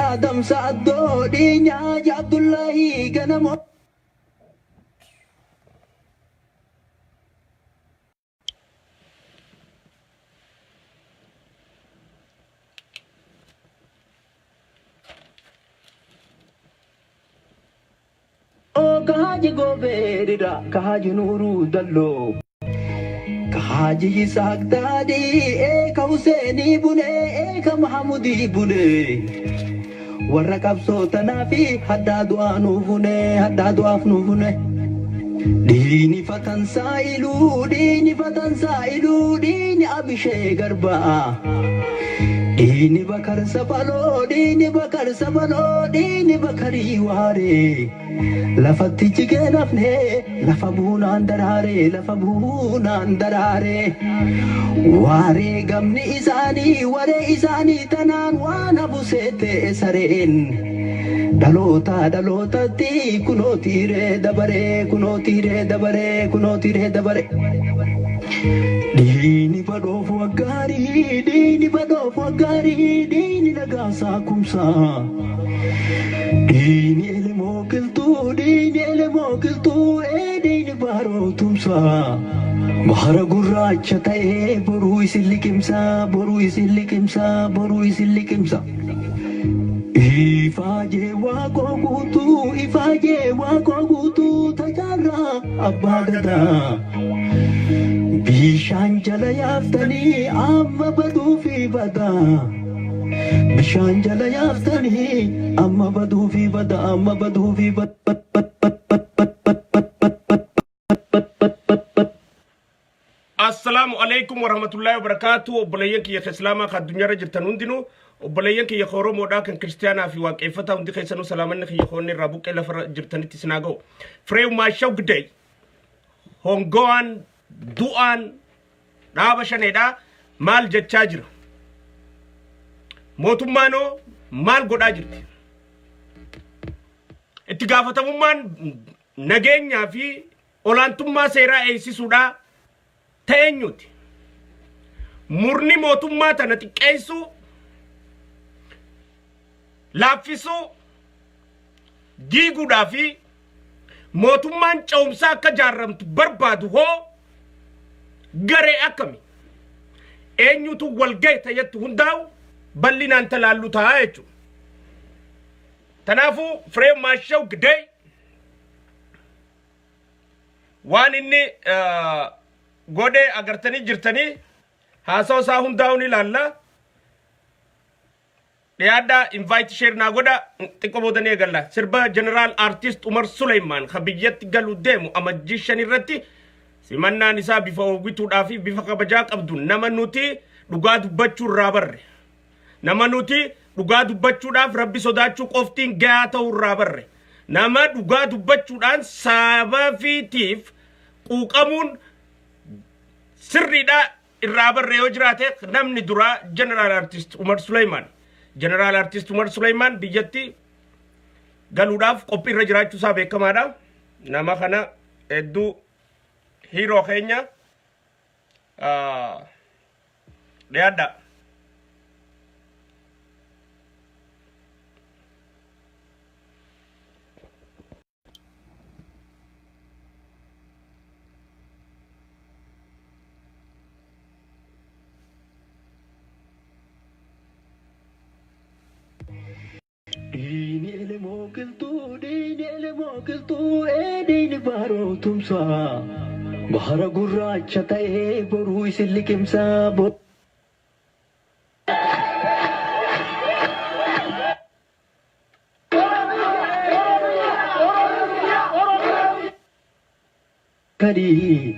Adam Sa'addoo dhiigni Haaji Abdullaahii Ganamoo. Ka Haaji Goobee Didhaa ka Haaji Nuuruu Dalloo. Ka Haaji Yisaaq Daadhii ee ka Huseenii Bunee ee ka Mahamudii Bunee. Warra qabsoo tanaa fi haddaa du'aa nuu funee haddaa du'aaf nuu funee. Dhiini fatan saa'iluu dhiini fatan saa'iluu dhiini Abishee Garbaa. Dhiini Bakar Saphaloo dhiini Bakar Saphaloo dhiini Bakarii Waaree. Lafatti jigee nafnee lafa buunaan daraaree lafa buunaan daraaree. Waaree gamni isaanii waree isaanii tanaan waan hafu seete sareen. Dhaloota dhalootatti kunoo tiiree dabaree kunoo tiiree dabaree kunoo tiiree dabaree. Dhiini badhoof waggaarii dhiini badhoof waggaarii dhiini nagaasaa kumsaa. Dhiini elemoo qilxuu dhiini elemoo qilxuu ee dhiini baaroo tumsaa. Bahara gurraacha ta'ee boruu isin liqimsaa boruu isin liqimsaa boruu isin liqimsa. Ifaajee waaqoo guutuu ifaajee waaqoo guutuu tajaarraa abbaa gadaa. Bishaan jala yaaftanii amma baduu fi badaa. Bishaan jala yaaftanii amma baduu fi badaa amma baduu fi badaa. Assalaamu alaikum warahmatullahi wabarakaatu. Obboleeyyan kiyya ka Islaamaa ka addunyaarra jirtan hundinuu, obboleeyyan kiyya ka Oromoodhaa kan Kiristiyaanaa fi Waaqeeffataa hundi keessanuu salaamanni kiyya koonni irraa buqqee lafarra jirtanitti isin haa ga'u. Fireew Maashaw Gidday hongowaan du'aan dhaaba shaneedhaa maal jechaa jira? Mootummaanoo maal godhaa jirti? Itti gaafatamummaan nageenyaa fi olaantummaa seeraa eegsisuudhaa ta eenyuti? Murni mootummaa tana xiqqeessuu, laaffisuu, diiguudhaa fi mootummaan ce'umsaa akka jaarramtu barbaadu hoo garee akkami? Eenyutu wal gahe tayyattu hundaa'u bal'inaan talaallu ta'a jechuudha. Kanaafuu Fireew Maashaw Gidey waan inni godhe agartanii jirtanii, haasawa isaa hundaa'u ni ilaalla. Dhiyaadhaa, invite, share naa godha, xiqqoo booda ni eegalla. Sirba Jeneraal Artist Umar Suleymaan kan biyyatti galu deemu amajjii 5 irratti simannaan isaa bifa hawwituudhaa fi bifa kabajaa qabdu, nama nuti dhugaa dubbachuu irraa barre. Nama nuti dhugaa dubbachuudhaaf rabbi sodaachuu qoftiin gahaa ta'uu irraa barre. Nama dhugaa dubbachuudhaan sabafiitiif quuqamuun sirriidha irraa barre yoo jiraate namni duraa Jeneraal Artist Umar Suleymaan. Jeneraal Artist Umar Suleymaan biyyatti galuudhaaf qophii irra jiraachuu isaa beekamaadha. Nama kana hedduu hiiroo keenya dhiyaadha. Dhiini elemoo qilxuu dhiini elemoo qilxuu ee dhiini baaroo tumsaa. Bahara gurraacha ta'ee boruu isin liqimsaa. Karii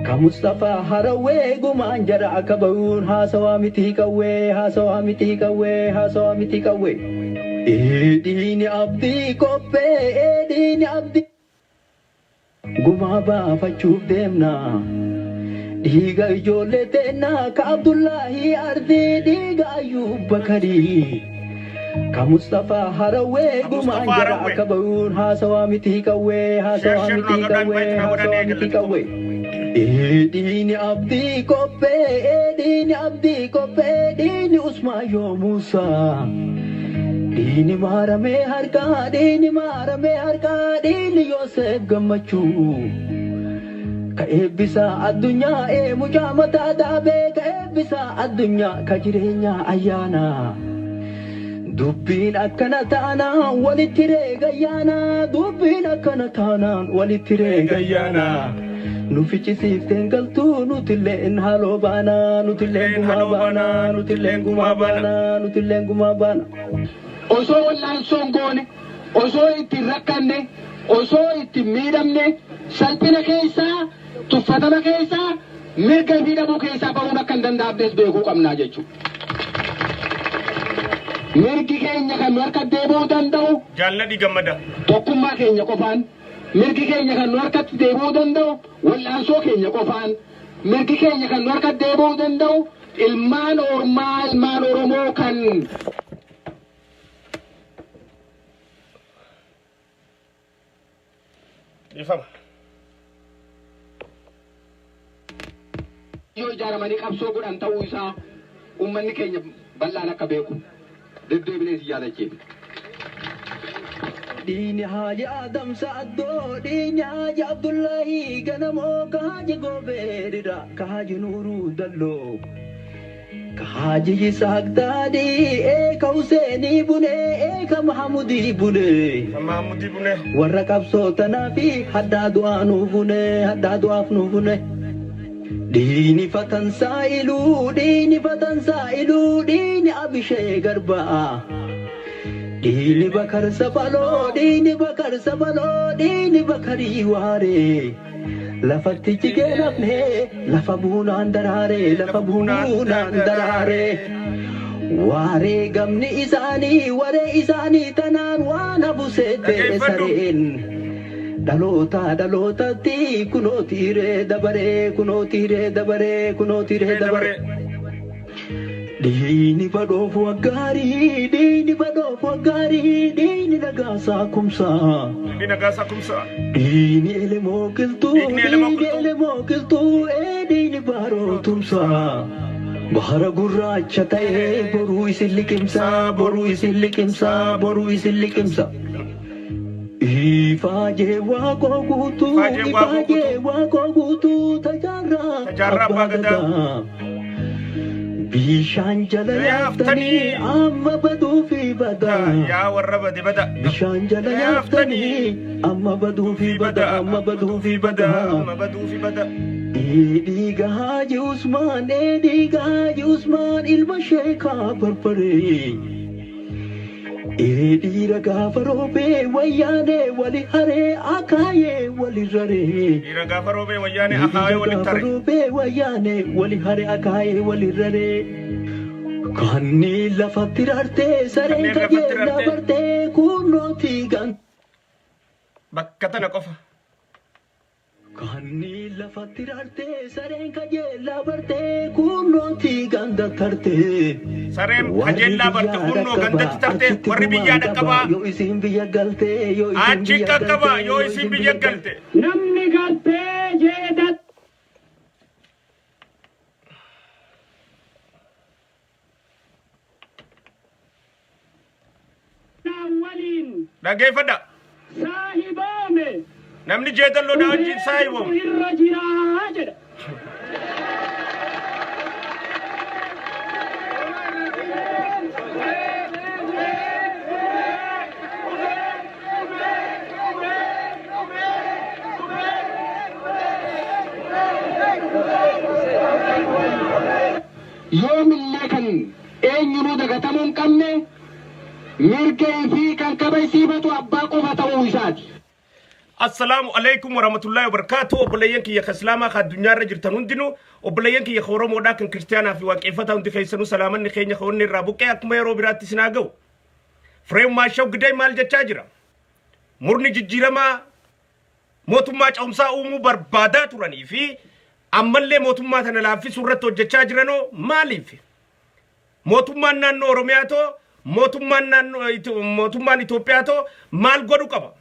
ka Mustafaa Harawwee gumaan jara akka bahuun haasawaa mitii qawwee haasawaa mitii qawwee haasawaa mitii qawwee. Dhiini abdii qophee dhiini abdii gumaa baafachuuf deemna. Dhiiga ijoollee teennaa ka Abdullaahii Ardii dhiiga Ayyuub Bakarii. Ka Mustafaa Harawwee Ka gumaan Mustafaa jara Harawwee. akka bahuun haasawaa mitii qawwee Share haasawaa share naa mitii godhaa, qawwee invite naa godhaa, ni haasawaa eegalla mitii xiqqoo qawwee. booda. Dhiini abdii qophee dhiini abdii qophee dhiini Usmaayyoo Muusaa. Dhiini maaramee harkaa, dhiini maaramee harkaa, dhiini Yoosef gammachuu. Ka eebbisaa addunyaa ee mucaa mataa daabee, ka eebbisaa addunyaa ka jireenyaa ayyaanaa. Dubbiin akkana taanaan walitti reegayyaanaa, dubbiin akkana taanaan walitti reegayyaanaa. Nu ficcisiifteen galtuu nutilleen haaloo baanaa, nutilleen gumaa baanaa, nutilleen gumaa baanaa, nutilleen gumaa baanaa. Osoo wal'aansoon goone, osoo itti hin rakkanne, osoo itti hin miidhamne, salphina keessaa, tuffatama keessaa, mirga ifii dhabuu keessaa bahuun akka hin danda'amnes beekuu qabnaa jechuudha. Mirgi keenya kan nu harkatti deebi'uu danda'u Jaalladhi gammada. Tokkummaa keenya qofaan, mirgi keenya kan nu harkatti deebi'uu danda'u wal'aansoo keenya qofaan, mirgi keenya kan nu harkatti deebi'uu danda'u ilmaan ormaa, ilmaan Oromoo kan Dhiifama. Yoo ijaaramanii qabsoo godhan ta'uu isaa uummanni keenya bal'aan akka beeku deddeebinee isin yaadachiifna. Dhiini Haaji Adam Sa'addoo, dhiini Haaji Abdullahi Ganamoo, ka Haaji Goobee Dida, ka Haaji Nuuruu Dalloo, ka Haaji Yisaaq Daadhii, ee ka Huseenii Bunee, ee ka Mahamudii Bunee. Kan Mahamudii Bunee. Warra qabsoo tanaa fi haddaa du'aa nuu bunee, haddaa du'aaf nuu bunee. Dhiini fatansaa iluu, dhiini fatansaa iluu, dhiini Abishee Garbaa. Dhiini Bakar Saphaloo, dhiini Bakar Saphaloo, dhiini Bakarii Waaree. Lafatti jigee nafnee, lafa buunaan daraaree, lafa buunaan daraaree. Waaree gamni isaanii, waree isaanii tanaan waan hafu seete Dhaggeeffadhu. Sareen. Dhaloota dhalootatti kunoo tiiree dabaree, kunoo tiiree dabaree, kunoo tiiree dabaree. Dhiini badhoof waggaarii, dhiini badhoof waggaarii, dhiini nagaasaa kumsaa. Inni Nagaasaa Kumsaa. Dhiini elemoo qilxuu, Dhiigni Elemoo dhiini Qilxuu. Elemoo qilxuu, ee dhiini baaroo tumsaa. Bahara gurraacha ta'ee boruu isin liqimsaa, boruu isin liqimsaa, boruu isin liqimsa. Ifaajee Waaqoo guutuu, Ifaajee Waaqoo ifaajee Waaqoo guutuu, tajaarraa Tajaarraa abbaa Abbaa Gadaa. Gadaa. Bishaan jala yaaftanii amma baduu fi badaa. Yaa warra bade bada. Bishaan jala yaaftanii amma baduu fi bada, amma baduu fi bada. Amma baduu fi bada. Dhiiga Haaji Usmaan, dhiiga Haaji Usmaan ilma sheekaa barbaree. Dhiira gaafa roobee wayyaanee wali haree akaayee wali raree. Dhiira gaafa roobee wayyaanee akaayee walitti Gaafa hare. Roobee wayyaanee wali haree akaayee wali raree. Kanneen lafatti rartee sareen Kanneen lafatti kajeellaa rartee. Bartee kunnootii gan. Bakka tana qofa. Kanneen lafatti rartee sareen kajeellaa bartee kunnootii ganda tartee. Sareen Warri kajeellaa barte biyyaa kunnoo dhaqqabaa, gandatti tarte achitti warri biyyaa gumaan dhaqqabaa. qabaa, yoo isin biyya galtee yoo isin Achi biyya qaqqabaa galtee yoo isin biyya galte. Namni gartee jeedalaa waliin Dhaggeeffadha. saahiboome Namni jeedalloodhaa wajjin saahiboome. Irra jiraa jedha. Yoomillee kan eenyunuu dagatamuu hin qabne mirga ifii kan kabajsiifatu abbaa qofa ta'uu isaati. Assalaamu alaikum warahmatullahi wabarakatuh. Obboleeyyan kiyya ka Islaamaa ka addunyaarra jirtan hundinuu, obboleeyyan kiyya ka Oromoodhaa kan Kiristaanaa fi Waaqeffataa hundi keessanuu salaamanni keenya ka onni irraa buqqee akkuma yeroo biraatti isin haa ga'u. Fireem Maashaw Gidee maal jechaa jira? Murni jijjiiramaa mootummaa ce'umsaa uumuu barbaadaa turanii fi ammallee mootummaa tana laaffisuu irratti hojjechaa jiranoo maaliif? Mootummaan naannoo Oromiyaa too mootummaan naannoo mootummaan Itoophiyaa too maal godhu qaba?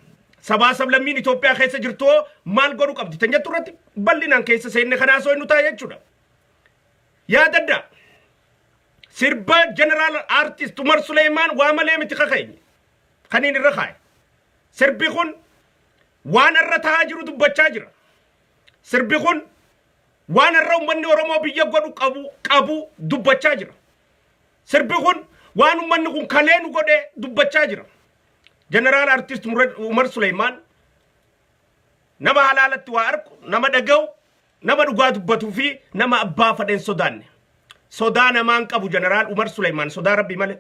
Sabaa sablammiin Itoophiyaa keessa jirtu hoo maal godhu qabdi? Tan jettu irratti bal'inaan keessa seenne kanaa osoo inni ta'a jechuudha. Yaadaddaa. Sirba Jeneraal Artist Umar Suleymaan waa malee miti kakeenye. Kaniin irra kaa'e. Sirbi kun waan irra taa'aa jiru dubbachaa jira. Sirbi kun waan irra uummanni Oromoo biyya godhu qabu dubbachaa jira. Sirbi kun waan uummanni kun kalee nu godhe dubbachaa jira. Jeneraal Artist Umar Suleymaan nama halaalatti waa argu, nama dhaga'u, nama dhugaa dubbatuu fi nama abbaa fadheen sodaanne. Sodaa namaan qabu Jeneraal Umar Suleymaan, sodaa Rabbii malee.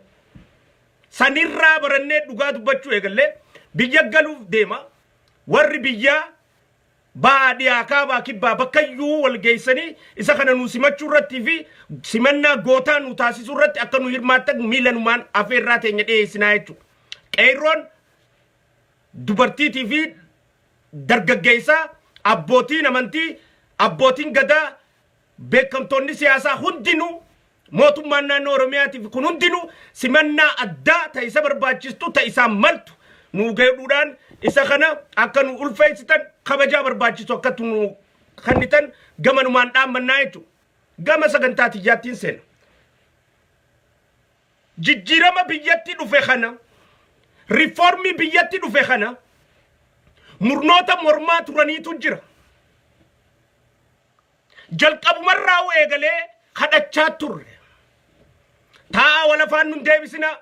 Sanirraa barannee dhugaa dubbachuu eegallee biyya galuuf deema. Warri biyyaa bahaa, dhiyaa, kaabaa, kibbaa bakkayyuu wal geessanii isa kana nu simachuu irrattii fi simannaa gootaa nu taasisuu irratti akka nu hirmaattan miilanumaan afeerraa teenya dhiyeessinaa jechuudha. Qeerroon dubartiitii fi dargaggeessaa, abbootiin amantii, abbootiin gadaa, beekamtoonni siyaasaa hundinuu, mootummaan naannoo Oromiyaatiif kun hundinuu simannaa addaa ta'e isa barbaachistu ta'e isaan maltu nu godhuudhaan isa kana akka nu ulfeessitan, kabajaa barbaachisu akka nu kennitan gamanumaan dhaammannaa jechuudha. Gama sagantaa tiyyaattiin seena. Jijjiirama biyyatti dhufe kana, riifoormii biyyatti dhufe kana murnoota mormaa turaniitu jira. Jalqabumarraa eegalee kadhachaa turre. Taa'aa wal afaan nun deebisinaa.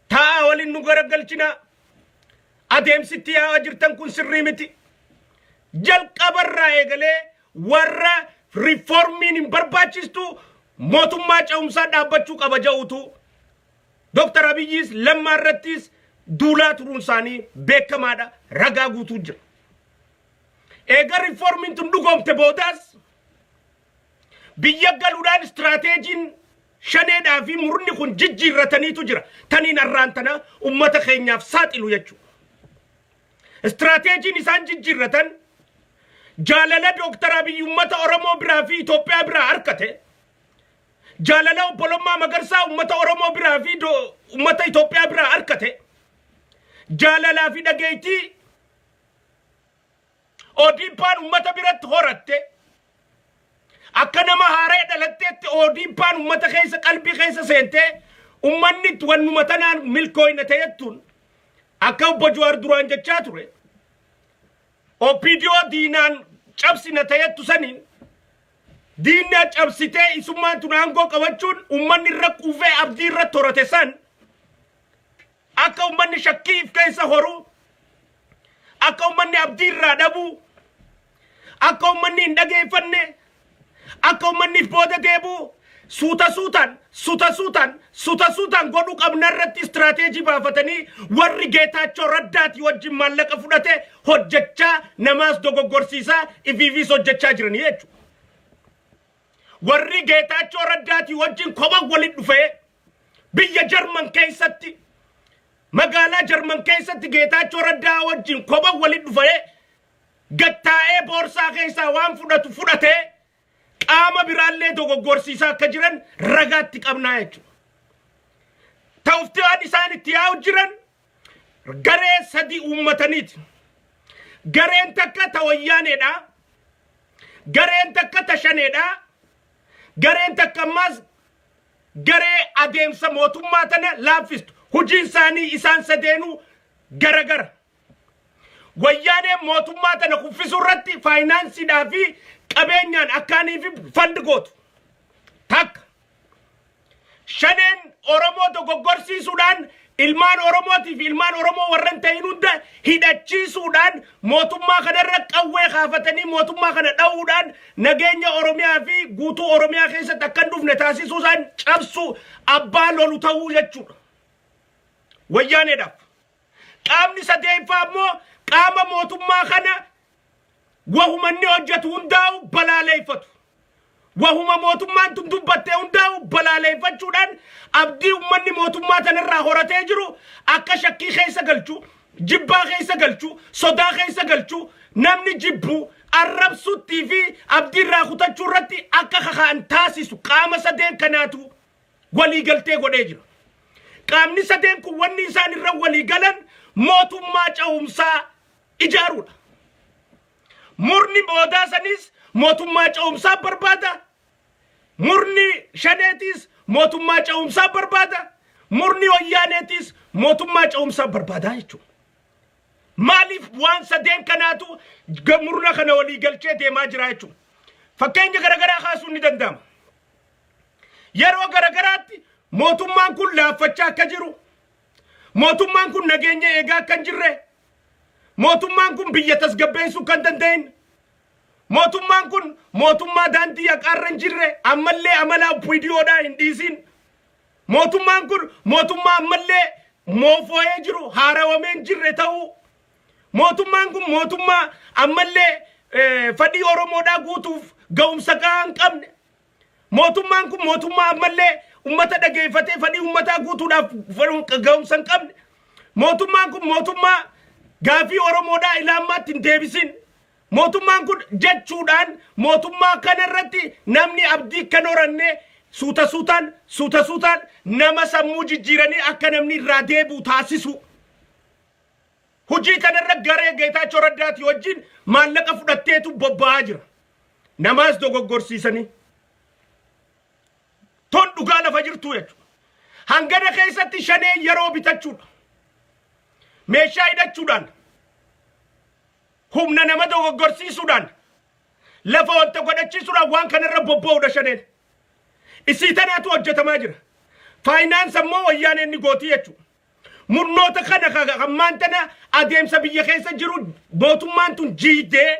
Taa'aa waliin nu garagalchinaa. Adeemsitti yaa'aa jirtan kun sirrii miti. Jalqabarraa eegalee warra riifoormiin hin barbaachistu, mootummaa ce'umsaa dhaabbachuu qaba jedhutu Dooktar Abiyyiis Lammaa irrattis duulaa turuun isaanii beekamaadha. Ragaa guutuu jira. Eega riifoormiin tun dhugoomte boodaas biyya galuudhaan istiraateejiin shaneedhaa fi murni kun jijjiirrataniitu jira. Taniin arraan tana ummata keenyaaf saaxilu jechuudha. Istiraateejiin isaan jijjiirratan jaalala Dooktar Abiyyi ummata Oromoo biraa fi Itoophiyaa biraa harkate, jaalala obbo Lammaa Magarsaa ummata Oromoo biraa fi ummata Itoophiyaa biraa harkate, jaalalaa fi dhageettii ODP'n ummata biratti horatte, akka nama haaree dhalatteetti ODP'n ummata keessa qalbii keessa seentee ummanni wannuma tanaan milkooyna ta'ettuun, akka obbo Jawaar duraan jechaa ture OPDO diinaan cabsina ta'ettu saniin diina cabsitee isummaan tun aangoo qabachuun ummanni irra quufee abdii irra horate san, akka ummanni shakkii if keessa horu, akka ummanni abdii irraa dhabu, akka ummanni hin dhageeffanne, akka ummanni if booda deebi'u suuta suutaan, suuta suutaan, suuta suutaan godhuu qabna irratti istiraateejii baafatanii warri Geetaachoo Raddaati wajjin maallaqa fudhate hojjechaa, namaas dogoggorsiisaa, ifiifis hojjechaa jiranii jechuudha. Warri Geetaachoo Raddaatii wajjin kopha walitti dhufee biyya Jarman keessatti, magaalaa Jarman keessatti Geetaachoo Raddaa wajjin kopha walitti dhufee gattaa'ee boorsaa keessaa waan fudhatu fudhatee qaama biraallee dogoggorsiisaa akka jiran ragaatti qabnaa jechuudha. Ta'ufti waan isaan itti yaa'u jiran garee sadi uummataniiti. Gareen takka ta Wayyaaneedha. Gareen takka ta Shaneedha. Gareen takka ammaas garee adeemsa mootummaa tana laaffistu. Hojiin isaanii isaan sadeenuu garagara. Wayyaaneen mootummaa tana kuffisuu irratti faayinaansiidhaa fi qabeenyaan akkaanii fi fund gootu. Takka. Shaneen Oromoo dogoggorsiisuudhaan ilmaan Oromootii fi ilmaan Oromoo warran ta'in hunda hidhachiisuudhaan mootummaa kanarra qawwee kaafatanii mootummaa kana dha'uudhaan nageenya Oromiyaa fi guutuu Oromiyaa keessatti akka hin dhufne taasisuu isaan cabsuu abbaa lolu ta'uu jechuudha. Wayyaaneedhaaf. Qaamni sadeeffaa immoo qaama mootummaa kana wahuma inni hojjetu hundaa'u balaaleeffatu. Wahuma mootummaan tun dubbatte hundaa'u balaaleeffachuudhaan abdii uummanni mootummaa tanarraa horatee jiru akka shakkii keessa galchu, jibbaa keessa galchu, sodaa keessa galchu, namni jibbu arrabsuttii fi abdii irraa kutachuu irratti akka kaka'an taasisu qaama sadeen kanaatu walii galtee godhee jira. Qaamni sadeen kun wanni isaan irra walii galan mootummaa ce'umsaa ijaaruudha. Murni boodaa sanis mootummaa ce'umsaa barbaada. Murni Shaneetis mootummaa ce'umsaa barbaada. Murni wayyaaneetis mootummaa ce'umsaa barbaada jechuudha. Maaliif waan sadeen kanaatu murna kana walii galchee deemaa jira jechuudha. Fakkeenya garaagaraa kaasuun ni danda'ama. Yeroo garaagaraatti mootummaan kun laaffachaa akka jiru, mootummaan kun nageenya eegaa akka hin jirre, mootummaan kun biyya tasgabbeessuu kan danda'in, mootummaan kun mootummaa daandii haqaarra hin jirre, ammallee amala OPDOdhaa hin dhiisin, mootummaan kun mootummaa ammallee moofoo'ee jiru, haarawamee hin jirre ta'uu, mootummaan kun mootummaa ammallee fedhii Oromoodhaa guutuuf ga'umsa gahaa hin qabne, mootummaan kun mootummaa ammallee ummata dhageeffatee fedhii ummataa guutuudhaaf ga'umsa hin qabne, mootummaan kun mootummaa gaafii Oromoodhaa ilaammaatti hin deebisin, mootummaan kun jechuudhaan mootummaa kana irratti namni abdii kan horanne suuta suutaan suuta suutaan nama sammuu jijjiiranii akka namni irraa deebi'u taasisu. Hojii kanarra garee Geetaachoo Raddaati wajjin maallaqa fudhatteetu bobba'aa jira. Namaas dogoggorsiisanii. Ton dhugaa lafa jirtu jechuudha. Hangana keessatti shanee yeroo bitachuudha. Meeshaa hidhachuudhaan, humna nama dogoggorsiisuudhaan, lafa wanta godhachiisuudhaan waan kanarra bobba'uudha shaneen. Isii tanaatu hojjetamaa jira. Finance ammoo wayyaaneen ni gootii jechuudha. Murnoota kana ammaan tana adeemsa biyya keessa jiru mootummaan tun jiidee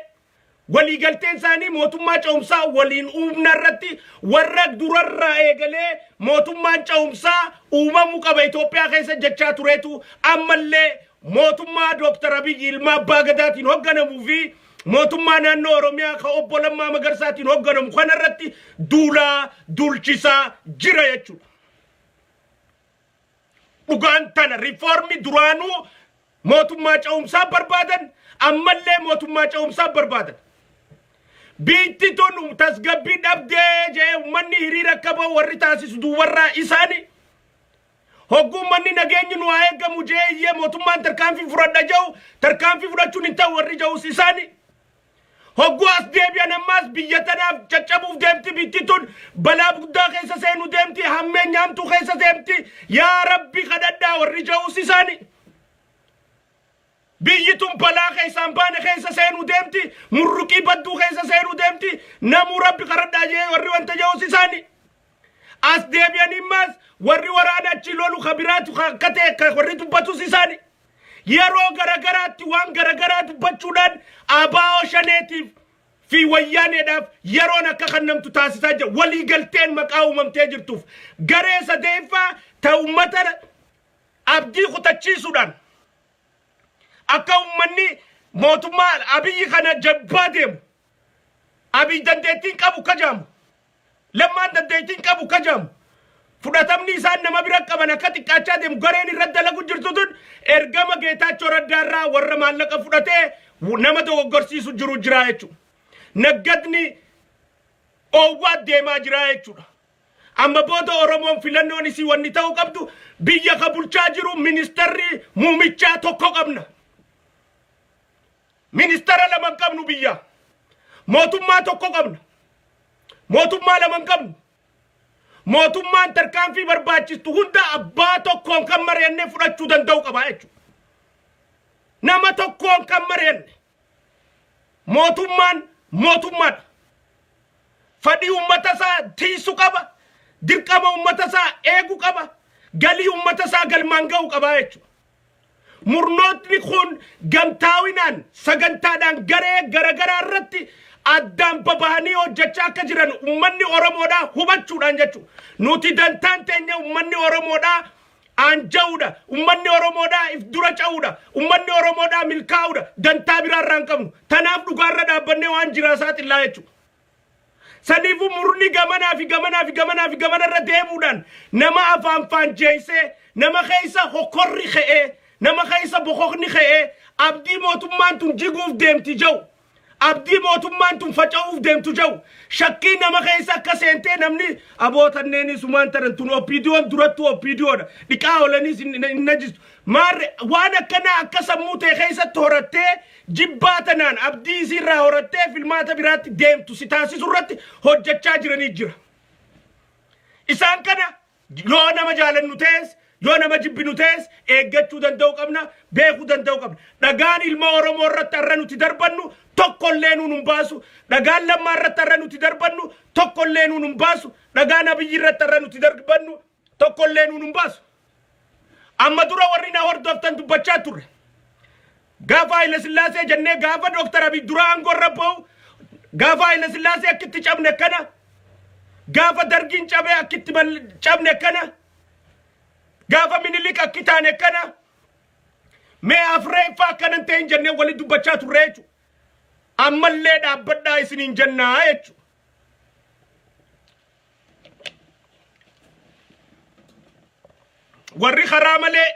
waliigalteen isaanii mootummaa ce'umsaa waliin uumna irratti warra durarraa eegalee mootummaan ce'umsaa uumamuu qaba Itoophiyaa keessa jechaa tureetu ammallee mootummaa Dooktar Abiyyi ilma abbaa gadaatiin hoogganamuu fi mootummaa naannoo Oromiyaa ka obbo Lammaa Magarsaatiin hoogganamu kanarratti duulaa duulchisaa jira jechuudha. Dhugaan tana, riifoormii duraanuu mootummaa ce'umsaa barbaadan, ammallee mootummaa ce'umsaa barbaadan. Biitti tun tasgabbii dhabdee jee uummanni hiriira akka bahu warri taasisu duubarraa isaani. Hogguu uummanni nageenyi nu haa eegamu jee iyyee mootummaan tarkaanfii fudhadha jedhu, tarkaanfii fudhachuun hin ta'u warri jedhus isaani. Hogguu as deebi'an ammaas biyya tanaaf caccabuuf deemti, biitti tun balaa guddaa keessa seenuu deemti, hammeenya hamtuu keessa deemti, yaa Rabbi kadhadhaa warri jedhus isaani. Biyyi tun balaa keessaan baane keessa seenuu deemti, murruqii badduu keessa seenuu deemti, namuu Rabbi kadhadhaa jee warri wanta jedhus isaani. As deebi'anii ammaas warri waraana achi lolu ka biraatu akka ta'e warri dubbatus isaani. Yeroo garagaraatti waan garagaraa dubbachuudhaan ABO shaneetiif fi wayyaaneedhaaf yeroon akka kannamtu taasisaa jira. Waliigalteen maqaa uumamtee jirtuuf garee sadeeffaa ta uummata abdii kutachiisuudhaan akka uummanni mootummaa Abiyyi kana jabbaa deemu, Abiy dandeettiin qabu kajaamu, Lammaan dandeettiin qabu kajaamu, fudhatamni isaan nama bira qaban akka xiqqaachaa deemu gareen irratti dalagu jirtu tun ergama Geetaachoo Raddaarraa warra maallaqa fudhatee nama dogoggorsiisu jiru jira jechuudha. Naggadni oowwaa deemaa jira jechuudha. Amma booda Oromoon filannoon isii wanni ta'uu qabdu, biyya ka bulchaa jiru ministarri muumichaa tokko qabna. Ministara lama hin qabnu biyya. Mootummaa tokko qabna. Mootummaa lama hin qabnu. Mootummaan tarkaanfii barbaachistu hunda abbaa tokkoon kan mari'annee fudhachuu danda'u qaba jechuudha. Nama tokkoon kan mari'anne. Mootummaan mootummaadha. Fedhii uummata isaa tiisu qaba. Dirqama uummata isaa eeguu qaba. Galii uummata isaa galmaan ga'uu qaba jechuudha. Murnootni kun gamtaawinaan sagantaadhaan garee garagaraa irratti addaan babahanii hojjechaa akka jiran uummanni Oromoodhaa hubachuudhaan jechuudha. Nuti dantaan teenya uummanni Oromoodhaa aanja'uudha. Uummanni Oromoodhaa if dura ca'uudha. Uummanni Oromoodhaa milkaa'uudha. Dantaa biraarraa hin qabnu. Tanaaf dhugaarra dhaabbannee waan jiraa saaxillaa jechuudha. Saniifuu murni gamanaa fi gamanaa fi gamanaa fi gamanarra deemuudhaan nama afaan faanjeessee, nama keessa hokkorri ka'ee, nama keessa bokokni ka'ee, abdii mootummaan tun jiguuf deemti jedhu, abdii mootummaan tun faca'uuf deemtu jedhu, shakkii nama keessa akka seentee namni abootanneenis sumaan taran tun OPDOn durattuu OPDOdha, dhiqaa oolaniis hin najistu, maarre waan akkanaa akka sammuu ta'e keessatti horattee jibbaa tanaan abdii isiirraa horattee filmaata biraatti deemtu si taasisu irratti hojjechaa jiranii jira. Isaan kana yoo nama jaalannu ta'es, yoo nama jibbinu ta'es, eeggachuu danda'u qabna, beekuu danda'u qabna. Dhagaan ilma Oromoo irratti har'a nuti darbannu tokkollee nuun hin baasu. Dhagaan Lammaa irratti har'a nuti darbannu tokkollee nuun hin baasu. Dhagaan Abiyyi irratti har'a nuti darbannu tokkollee nuun hin baasu. Amma dura warri na hordoftan dubbachaa turre. Gaafa Haayile Sillaasee jennee, gaafa Dooktar Abiy dura aangoo irra ba'u, gaafa Haayile Sillaasee akkitti cabne kana, gaafa Dargiin cabee akkitti cabne kana, gaafa Minilik akki taane kana, mee afreeffaa akkana hin ta'in jennee walitti dubbachaa turre jechuudha. Ammallee dhaabbadhaa isiniin jennaa jechuudha. Warri karaa malee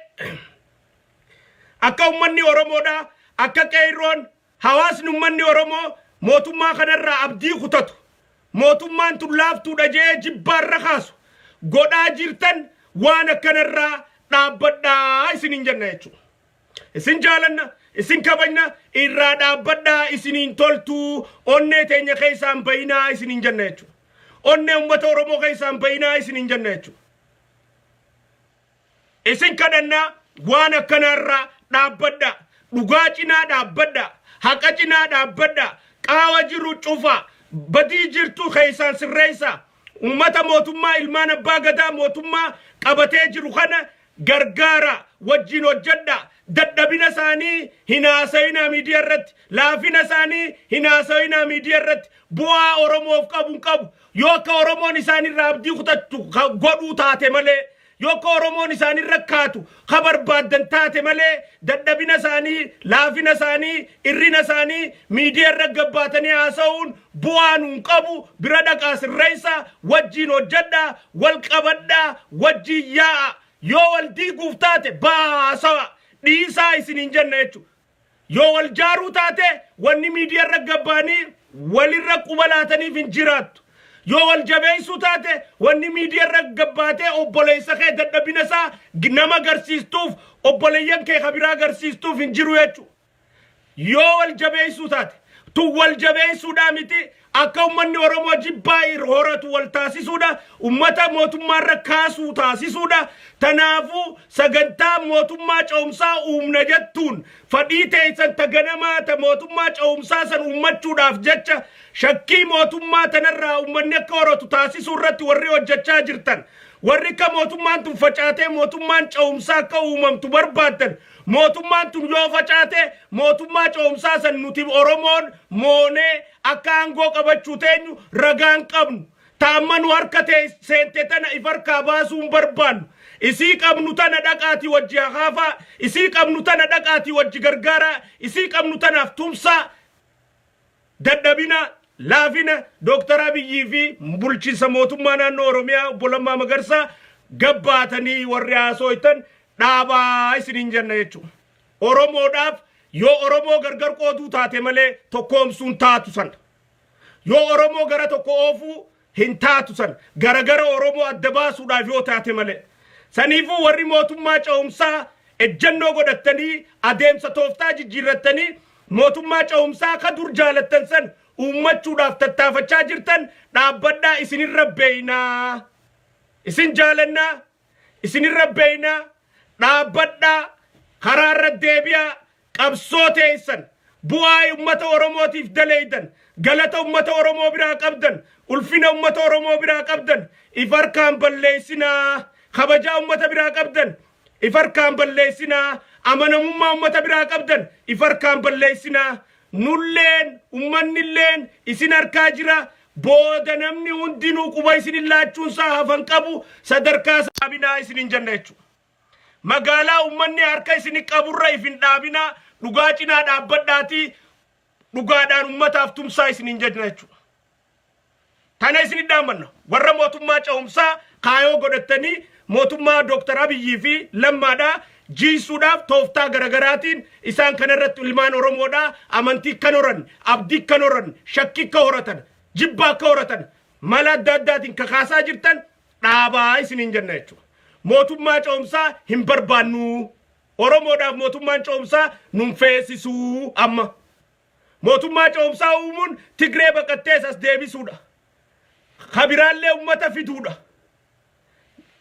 akka ummanni Oromoodha, akka qeerroon, hawaasni, ummanni Oromoo mootummaa kanarraa abdii kutatu, mootummaan tun laaftuudha jee jibbaarra kaasu godhaa jirtan, waan akkanarraa dhaabbadhaa isiniin jenna jechuudha. Isin jaalanna, isin kabajna, irraa dhaabbadhaa, isiniin toltuu, onnee teenya keessaan bayinaa isiniin jenna jechuudha. Onnee uummata Oromoo keessaan bayinaa isiniin jenna jechuudha. Isin kadhannaa, waan akkanaarraa dhaabbadhaa. Dhugaa cinaa dhaabbadhaa. Haqa cinaa dhaabbadhaa. Qaawa jiru cufa. Badii jirtu keessaan sirreessaa. Uummata mootummaa ilmaan abbaa gadaa mootummaa qabatee jiru kana gargaara, wajjin hojjedha. Dadhabina isaanii hin haasa'inaa miidiyaa irratti. Laafina isaanii hin haasa'inaa miidiyaa irratti. Bu'aa Oromoof qabu hin qabu. Yoo akka Oromoon isaanirraa abdii kutattu godhuu taate malee, yoo akka Oromoon isaanirra kaatu ka barbaaddan taate malee, dadhabina isaanii, laafina isaanii, irrina isaanii miidiyaa irra gabbaatanii haasa'uun bu'aa nuun qabu. Bira dhaqaa sirreessa, wajjin hojjedha, wal qabadhaa, wajjin yaa'a. Yoo wal diiguuf taate baa haasawa dhiisaa isiniin jenna jechuudha. Yoo wal jaaruu taate wanni miidiyaa irra gabbaanii walirra quba laataniif hin jiraattu. Yoo wal jabeessuu taate wanni miidiyaa irra gabbaatee obboleessa kee dadhabina isaa nama agarsiistuuf, obboleeyyan kee ka biraa agarsiistuuf hin jiru jechuudha. Yoo wal jabeessuu taate, tun wal jabeessuudhaa miti, akka ummanni Oromoo jibbaa horatu wal taasisuudha, ummata mootummaarra kaasuu taasisuudha. Tanaafuu sagantaa mootummaa ce'umsaa uumna jettuun, fadhii teessan ta ganamaa ta mootummaa ce'umsaa san uummachuudhaaf jecha shakkii mootummaa tanarraa ummanni akka horatu taasisuu irratti warri hojjechaa jirtan, warri akka mootummaan tun facaatee mootummaan ce'umsaa akka uumamtu barbaaddan, mootummaan tun yoo facaate mootummaa ce'umsaa san nuti Oromoon moonee akka aangoo qabachuu teenyu ragaan qabnu. Taamma nu harka seente tana if harkaa baasuu hin barbaannu. Isii qabnu tana dhaqaatii wajji hakaafaa, isii qabnu tana dhaqaatii wajji gargaaraa, isii qabnu tanaaf tumsaa. Dadhabina, laafina Dooktar Abiyyii fi bulchiinsa mootummaa naannoo Oromiyaa obbo Lammaa Magarsaa gabbaatanii warri haasooytan dhaabaa isiniin jenna jechuudha. Oromoodhaaf yoo Oromoo gargar qooduu taate malee tokkoomsuun taatu sana. Yoo Oromoo gara tokko oofuu hin taatu sana. Garagara Oromoo adda baasuudhaaf yoo taate malee. Saniifuu warri mootummaa ce'umsaa ejjennoo godhattanii, adeemsa tooftaa jijjiirrattanii, mootummaa ce'umsaa ka dur jaalattan san uummachuudhaaf tattaafachaa jirtan, dhaabbadhaa, isinirra beeynaa. Isin jaalannaa, isinirra beeynaa, dhaabbadhaa, karaarra deebi'aa, qabsoo teessan bu'aa ummata Oromootiif daleeydan, galata ummata Oromoo biraa qabdan, ulfina ummata Oromoo biraa qabdan if harkaan balleessinaa, kabajaa ummata biraa qabdan if harkaan balleessinaa, amanamummaa ummata biraa qabdan if harkaan balleessinaa. Nulleen ummannilleen isin harkaa jira. Booda namni hundinuu quba isin laachuunsaa hafan qabu, sadarkaa saabinaa isinin jenna jechuudha. Magaalaa ummanni harka isin qaburra if hin dhaabinaa, dhugaa cinaa dhaabbadhaatii dhugaadhaan ummataaf tumsaa isinin jenna jechuudha. Tana isin dhaammanna. Warra mootummaa ce'umsaa kaayoo godhattanii mootummaa Dooktar Abiyyii fi Lammaadhaa jiisuudhaaf tooftaa garagaraatiin isaan kanarratti ilmaan Oromoodhaa amantii kan horan, abdii kan horan, shakkii akka horatan, jibbaa akka horatan mala adda addaatiin kakaasaa jirtan dhaabaa isiniin jenna jechuudha. Mootummaa ce'umsaa hin barbaannu. Oromoodhaaf mootummaan ce'umsaa nun feesisuu amma. Mootummaa ce'umsaa uumuun Tigree baqattees as deebisuudha. Kabiraallee ummata fiduudha.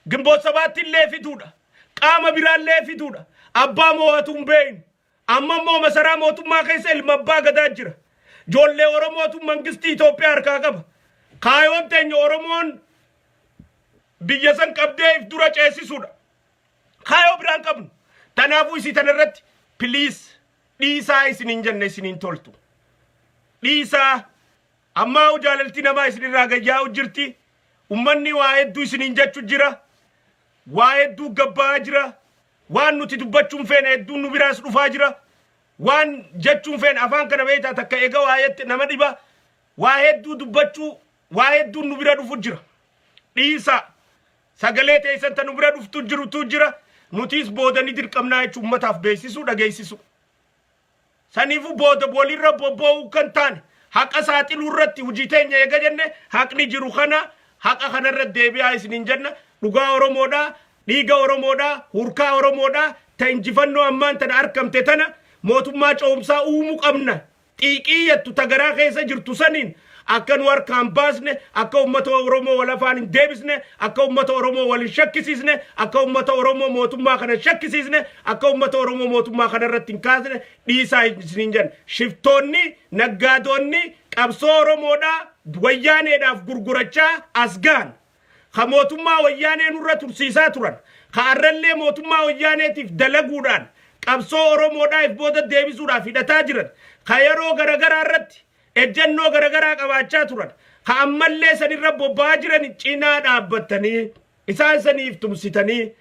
Gimboot Sabaatti illee fiduudha. Qaama biraallee fiduudha. Abbaa moo'atu hin beeynu. Amma immoo masaraa mootummaa keessa ilma abbaa gadaa jira. Ijoollee Oromootu mangistii Itoophiyaa harkaa qaba. Kaayoon teenya Oromoon biyya san qabdee if dura ceesisuudha. Kaayoo biraan qabnu. Tanaafuu isii tana irratti please dhiisaa isin hin jenne isin hin toltu. Dhiisaa ammaa jaalalti namaa isin irraa gayyaa'u jirti. Ummanni waa hedduu isiniin jechu jira. Waa hedduu gabba'aa jira. Waan nuti dubbachuun feene hedduun nu biraas dhufaa jira. Waan jechuun feene afaan kana beektaa takka eega waa jette nama dhiba. Waa hedduu dubbachuu waa hedduun nu bira dhufu jira. Dhiisaa. Sagalee teessan ta nu bira dhuftu jirutu jira. Nutis booda ni dirqamnaa jechuun ummataaf beeksisuu dhageessisuu. Saniifuu booda walirra bobba'uu kan taane haqa saaxiluu irratti hojii teenya eega jenne haqni jiru kana haqa kanarra deebi'aa isiniin jenna. Dhugaa Oromoodhaa, dhiiga Oromoodhaa, hurkaa Oromoodhaa ta injifannoo ammaan tana argamte tana mootummaa ce'umsaa uumuu qabna. Xiiqii jettu ta garaa keessa jirtu saniin akka nu harkaan baasne, akka uummata Oromoo wal afaan hin deebisne, akka uummata Oromoo wal hin shakkisiisne, akka uummata Oromoo mootummaa kana hin shakkisiisne, akka uummata Oromoo mootummaa kana irratti hin kaasne dhiisaa isiniin jenna. Shiftoonni, naggaadoonni qabsoo Oromoodhaa wayyaaneedhaaf gurgurachaa as gahan. Ka mootummaa wayyaanee nurra tursiisaa turan, ka arrallee mootummaa wayyaaneetiif dalaguudhaan qabsoo Oromoodhaa if booda deebisuudhaaf hidhataa jiran, ka yeroo garagaraa irratti ejjennoo garagaraa qabaachaa turan, ka ammallee sanirra bobba'aa jiran cinaa dhaabbattanii isaan saniif tumsitanii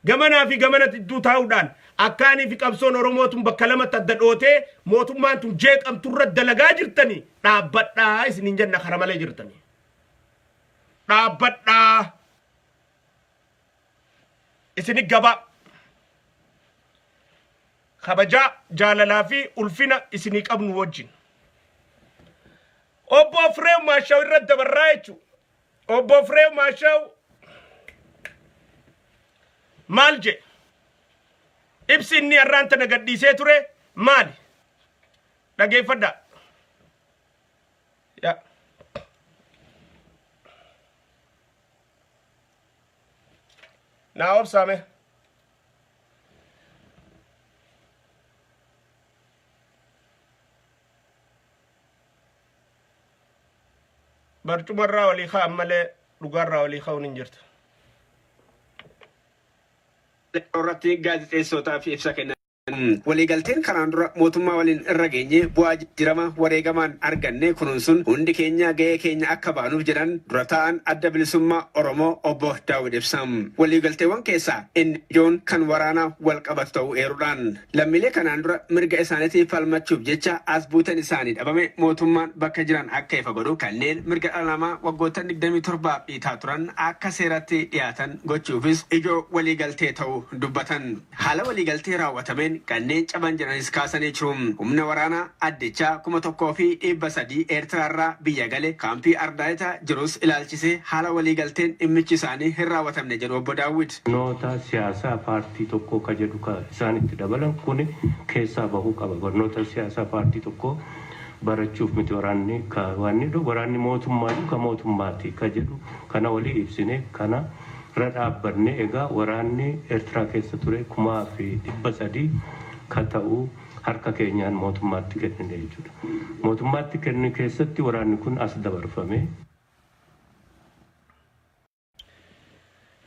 gamanaa fi gamana gidduu taa'uudhaan akkaanii fi qabsoon Oromoo tun bakka lamatti adda dhootee mootummaan tun jeeqamturra dalagaa jirtanii dhaabbadhaa isiniin jenna kara malee jirtanii. Dhaabbadhaa isini gabaa kabajaa jaalalaa fi ulfina isinii qabnu wajjin. Obbo Fireew Maashaw irra dabarraa jechuudha. Obbo Fireew Maashaw maal jedhe? Ibsi inni har'aan tana gadhiisee ture maali? Dhageeffadhaa. Yaa. Naa obsaame. Barcumarraa walii ka'an malee dhugaarraa walii ka'uun hin jirtu. Irratti gaazexeessootaaf ibsa kennan. Waliigalteen kanaan dura mootummaa waliin irra geenye bu'aa jijjiirama wareegamaan arganne kunuunsuun hundi keenya ga'ee keenya akka baanuuf jedhan dura taa'aan Adda Bilisummaa Oromoo Obbo Daawud Ibsaa. Waliigalteewwan keessaa inni ijoon kan waraanaa walqabatu ta'uu eeruudhaan. Lammiilee kanaan dura mirga isaaniitiif falmachuuf jecha as buuteen isaanii dhabame mootummaan bakka jiran akka ifa godhu, kanneen mirga dhala namaa waggoottan 27f dhiitaa turan akka seeratti dhiyaatan gochuufis ijoo waliigaltee ta'uu dubbatan. Haala waliigaltee raawwatameen kanneen caban jedhanis kaasanii jiru. Humna waraanaa addichaa 1,300 Eertiraarraa biyya gale kaampii Ardaayita jirus ilaalchisee haala waliigalteen dhimmichi isaanii hin raawwatamne jedhu Obbo Daawwid. Barnoota siyaasaa paartii tokkoo ka jedhu ka isaan itti dabalan kuni keessaa bahuu qaba. Barnoota siyaasaa paartii tokkoo barachuuf miti waraanni ka waanni jedhu waraanni mootummaayyuu ka mootummaati ka jedhu kana walii ibsine kana irra dhaabbanne egaa waraanni Eertiraa keessa ture 3,300 ka ta'u harka keenyaan mootummaatti kennine jechuudha. Mootummaatti kennine keessatti waraanni kun as dabarfame.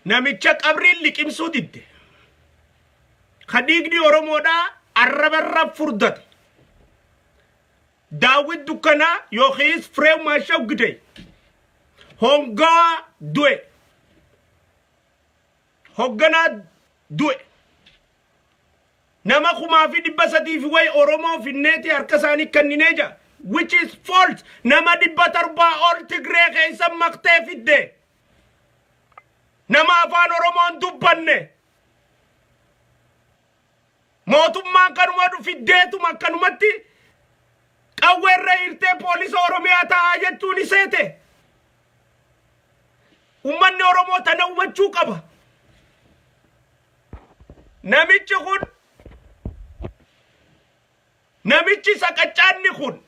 Namicha qabriin liqimsuu didde. Ka dhiigni Oromoodhaa arrabarra furdate. Daawwit Dukkanaa yookiis Fireew Maashaw Gidey. Hongaa du'e. Hogganaa du'e. Nama 3,300 fi wayi Oromoo finneeti harka isaanii kenninee jira. Which is false. Nama 700 ol Tigree keessa maqtee fidde. Nama afaan Oromoon dubbanne. Mootummaan kanuma fiddeetuma akkanumatti qawwee irra hiirtee poolisa Oromiyaa ta'aa jechuun iseete. Uummanni Oromoo tana hubachuu qaba. Namichi kun namichi saqaccaanni kun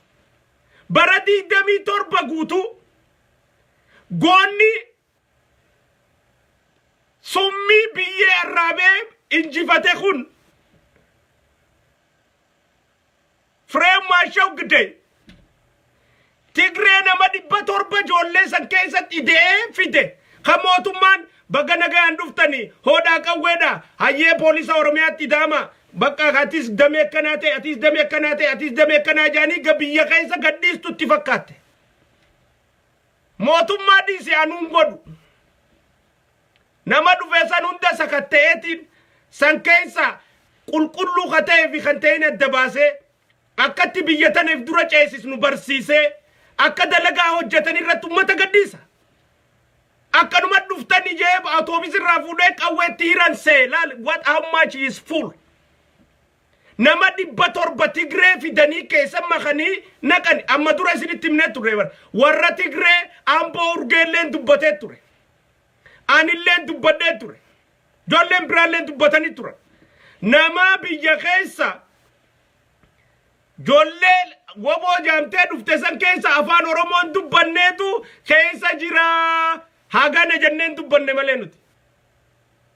bara 27 guutuu goonni Summii biyyee arraabee injifate kun Fireem Maashaw Gidee Tigree nama 700 ijoollee san keessatti ide'ee fide, kan mootummaan baga nagayaan dhuftanii, hoodhaa qawweedha, hayyee poolisa Oromiyaatti idaama, bakka atis damee akkanaa ta'e, atis damee akkanaa ta'e, atis damee akkanaa jedhanii biyya keessa gadhiistu itti fakkaatte. Mootummaa dhiise, anuun godhu. Nama dhufe san hunda sakatta'eetiin san keessa qulqulluu ka ta'ee fi kan ta'in adda baasee, akkatti biyya tanaaf dura ceesisnu barsiisee, akka dalagaa hojjetan irratti ummata gadhiisa. Akkanuma dhuftanii jee atoobis irraa fuudhee qawweetti hiran see, laal what, how much is full. Nama 700 Tigree fidanii keessa makanii naqani. Amma dura isinitti himnee turre bara. Warra Tigree Amboo Urgeelleen dubbatee ture. Anilleen dubbadhee ture. Ijoolleen biraalleen dubbatanii turan. Nama biyya keessa ijoollee woboo jaamtee dhufte san keessa afaan Oromoon dubbanneetu keessa jira. Hagana jenneen dubbanne malee nuti.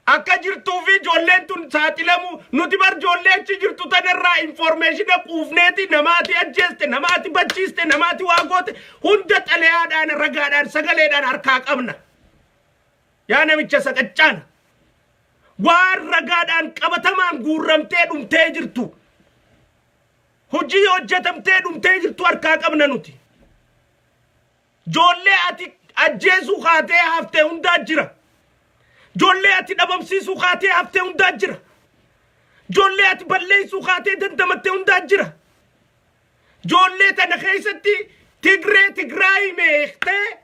Akka jirtuu fi ijoolleen tun saaxilamu nuti bar ijoollee achi jirtu tanarraa information quufneeti, namaati ajjeeste, namaati bachiiste, namaati waa goote hunda xalayaadhaan, ragaadhaan, sagaleedhaan harkaa qabna. Yaa namicha saqaccaana. Waan ragaadhaan qabatamaan guurramtee dhumtee jirtu. Hojii hojjetamtee dhumtee jirtu harkaa qabna nuti. Ijoollee ati ajjeesuu kaatee haftee hundaa jira. Ijoollee ati dhabamsiisuu kaatee haftee hundaa jira. Ijoollee ati balleessuu kaatee dandamattee hundaa jira. Ijoollee tana keessatti Tigree Tigraay meeqtee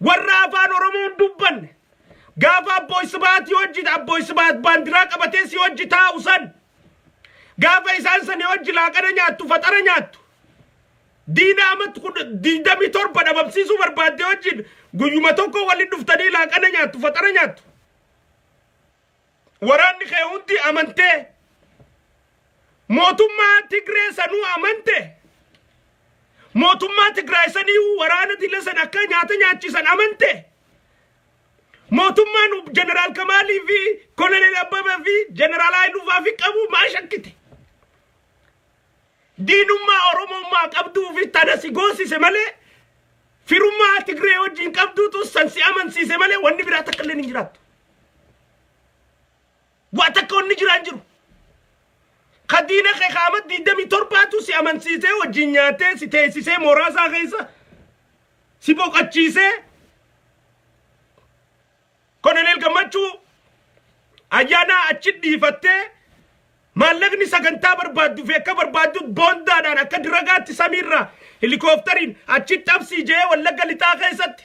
warra afaan Oromoon dubbanne, gaafa Abbooy Sibaat hojii, Abbooy Sibaat baandiraa qabatee si hojii taa'u san, gaafa isaan sani hojii laaqana nyaattu, faxara nyaattu, diina amatti 27 dhabamsiisuu barbaadde wajjin guyyuma tokko waliin dhuftanii laaqana nyaattu, faxara nyaattu. Waraanni kee hundi amantee mootummaa Tigree sanuu amante, mootummaa Tigraay sanii waraana dila san akka nyaata nyaachisan amante, mootummaan Jeneraal Kamaalii fi Koloneel Abbabaa fi Jeneraal Haayiluu fi qabu maa shakkite? Diinummaa Oromummaa qabduu fi tana si goosise malee, firummaa Tigree wajjin qabduutu san si amansiise malee, wanni biraa takka illee hin jiraattu. Waa takka wanni jiraan jiru. Ka diina kee qaama 27tu si amansiisee, wajjin nyaatee, si teessisee, mooraa isaa keessa si boqochiisee, Koloneel Gammachuu Ayyaanaa achi dhiifattee, maallaqni sagantaa barbaaddu fi akka barbaaddu boondaadhaan akka diragaatti samiirraa helikooftariin achi xabsii jee Wallagga Lixaa keessatti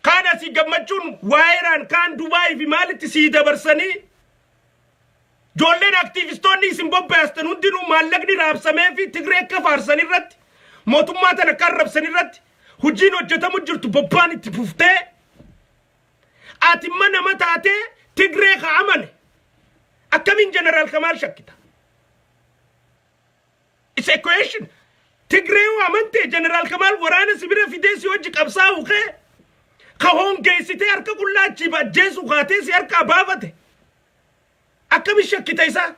kaan asii Gammachuun waayiraan, kaan Dubaayii fi maalitti sii dabarsanii, ijoolleen aktiivistoonni isin bobbaastan hundinuu maallaqni raabsamee fi Tigree akka faarsan irratti, mootummaa tana akka arrabsan irratti hojiin hojjetamu jirtu bobbaan itti fuftee, ati imma nama taatee Tigree ka amane akkamiin Jeneraal Kamaal shakkita? It's a question. Tigree yoo amante, Jeneraal Kamaal waraana si bira fidee si hojii qabsaa'u kee ka hongeessitee harka qullaa ajjeesu kaatee si harkaa baafate akkamiin shakkita isaa?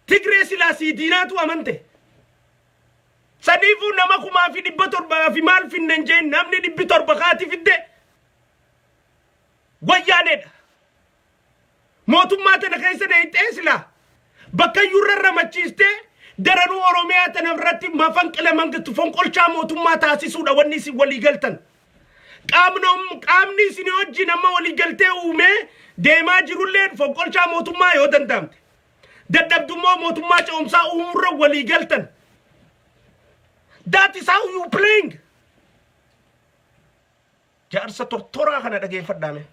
Tigree silaa sii diinaatu amante. Saniifuu nama 1700 fi maal finnen jeen, namni 700 kaati fidde wayyaaneedha. Mootummaa tana keessa deeyxee silaa bakka iyyuu ramachiistee daranuu Oromiyaa tana irratti mafanqila mangistu, fonqolchaa mootummaa taasisuudha wanni isin walii galtan. Qaamni isin wajjin amma walii galtee uumee deemaa jirulleen fonqolchaa mootummaa yoo danda'amte. Dadhabdummaa mootummaa ce'umsaa uumuurra walii galtan. That is how you playing. Jaarsa tortoraa kana dhageeffadhaame.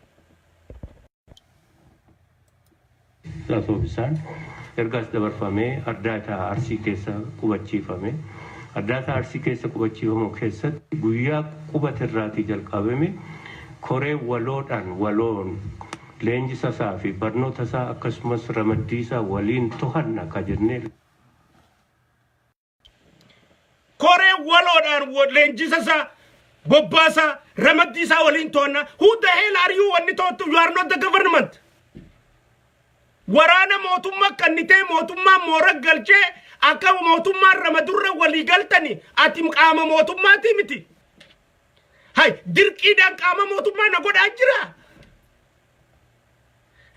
Atoobisaan ergaas dabarfamee Ardaataa Arsii keessa qubachiifame. Ardaataa Arsii keessa qubachiifamu keessatti guyyaa qubate irraatii jalqabame koree waloodhaan waloon leenjisa isaa fi barnoota isaa akkasumas ramaddii isaa waliin to'anna ka jennee Koree waloodhaan leenjisa isaa Bobbaasaa ramaddii isaa waliin to'anna. Who the hell are you wanni to'attu? You are not the government. Waraana mootummaa kannitee mootummaa moora galchee akka mootummaan ramadurra walii galtani, ati qaama mootummaatii miti. Hay, dirqiidhaan qaama mootummaa na godhaa jira.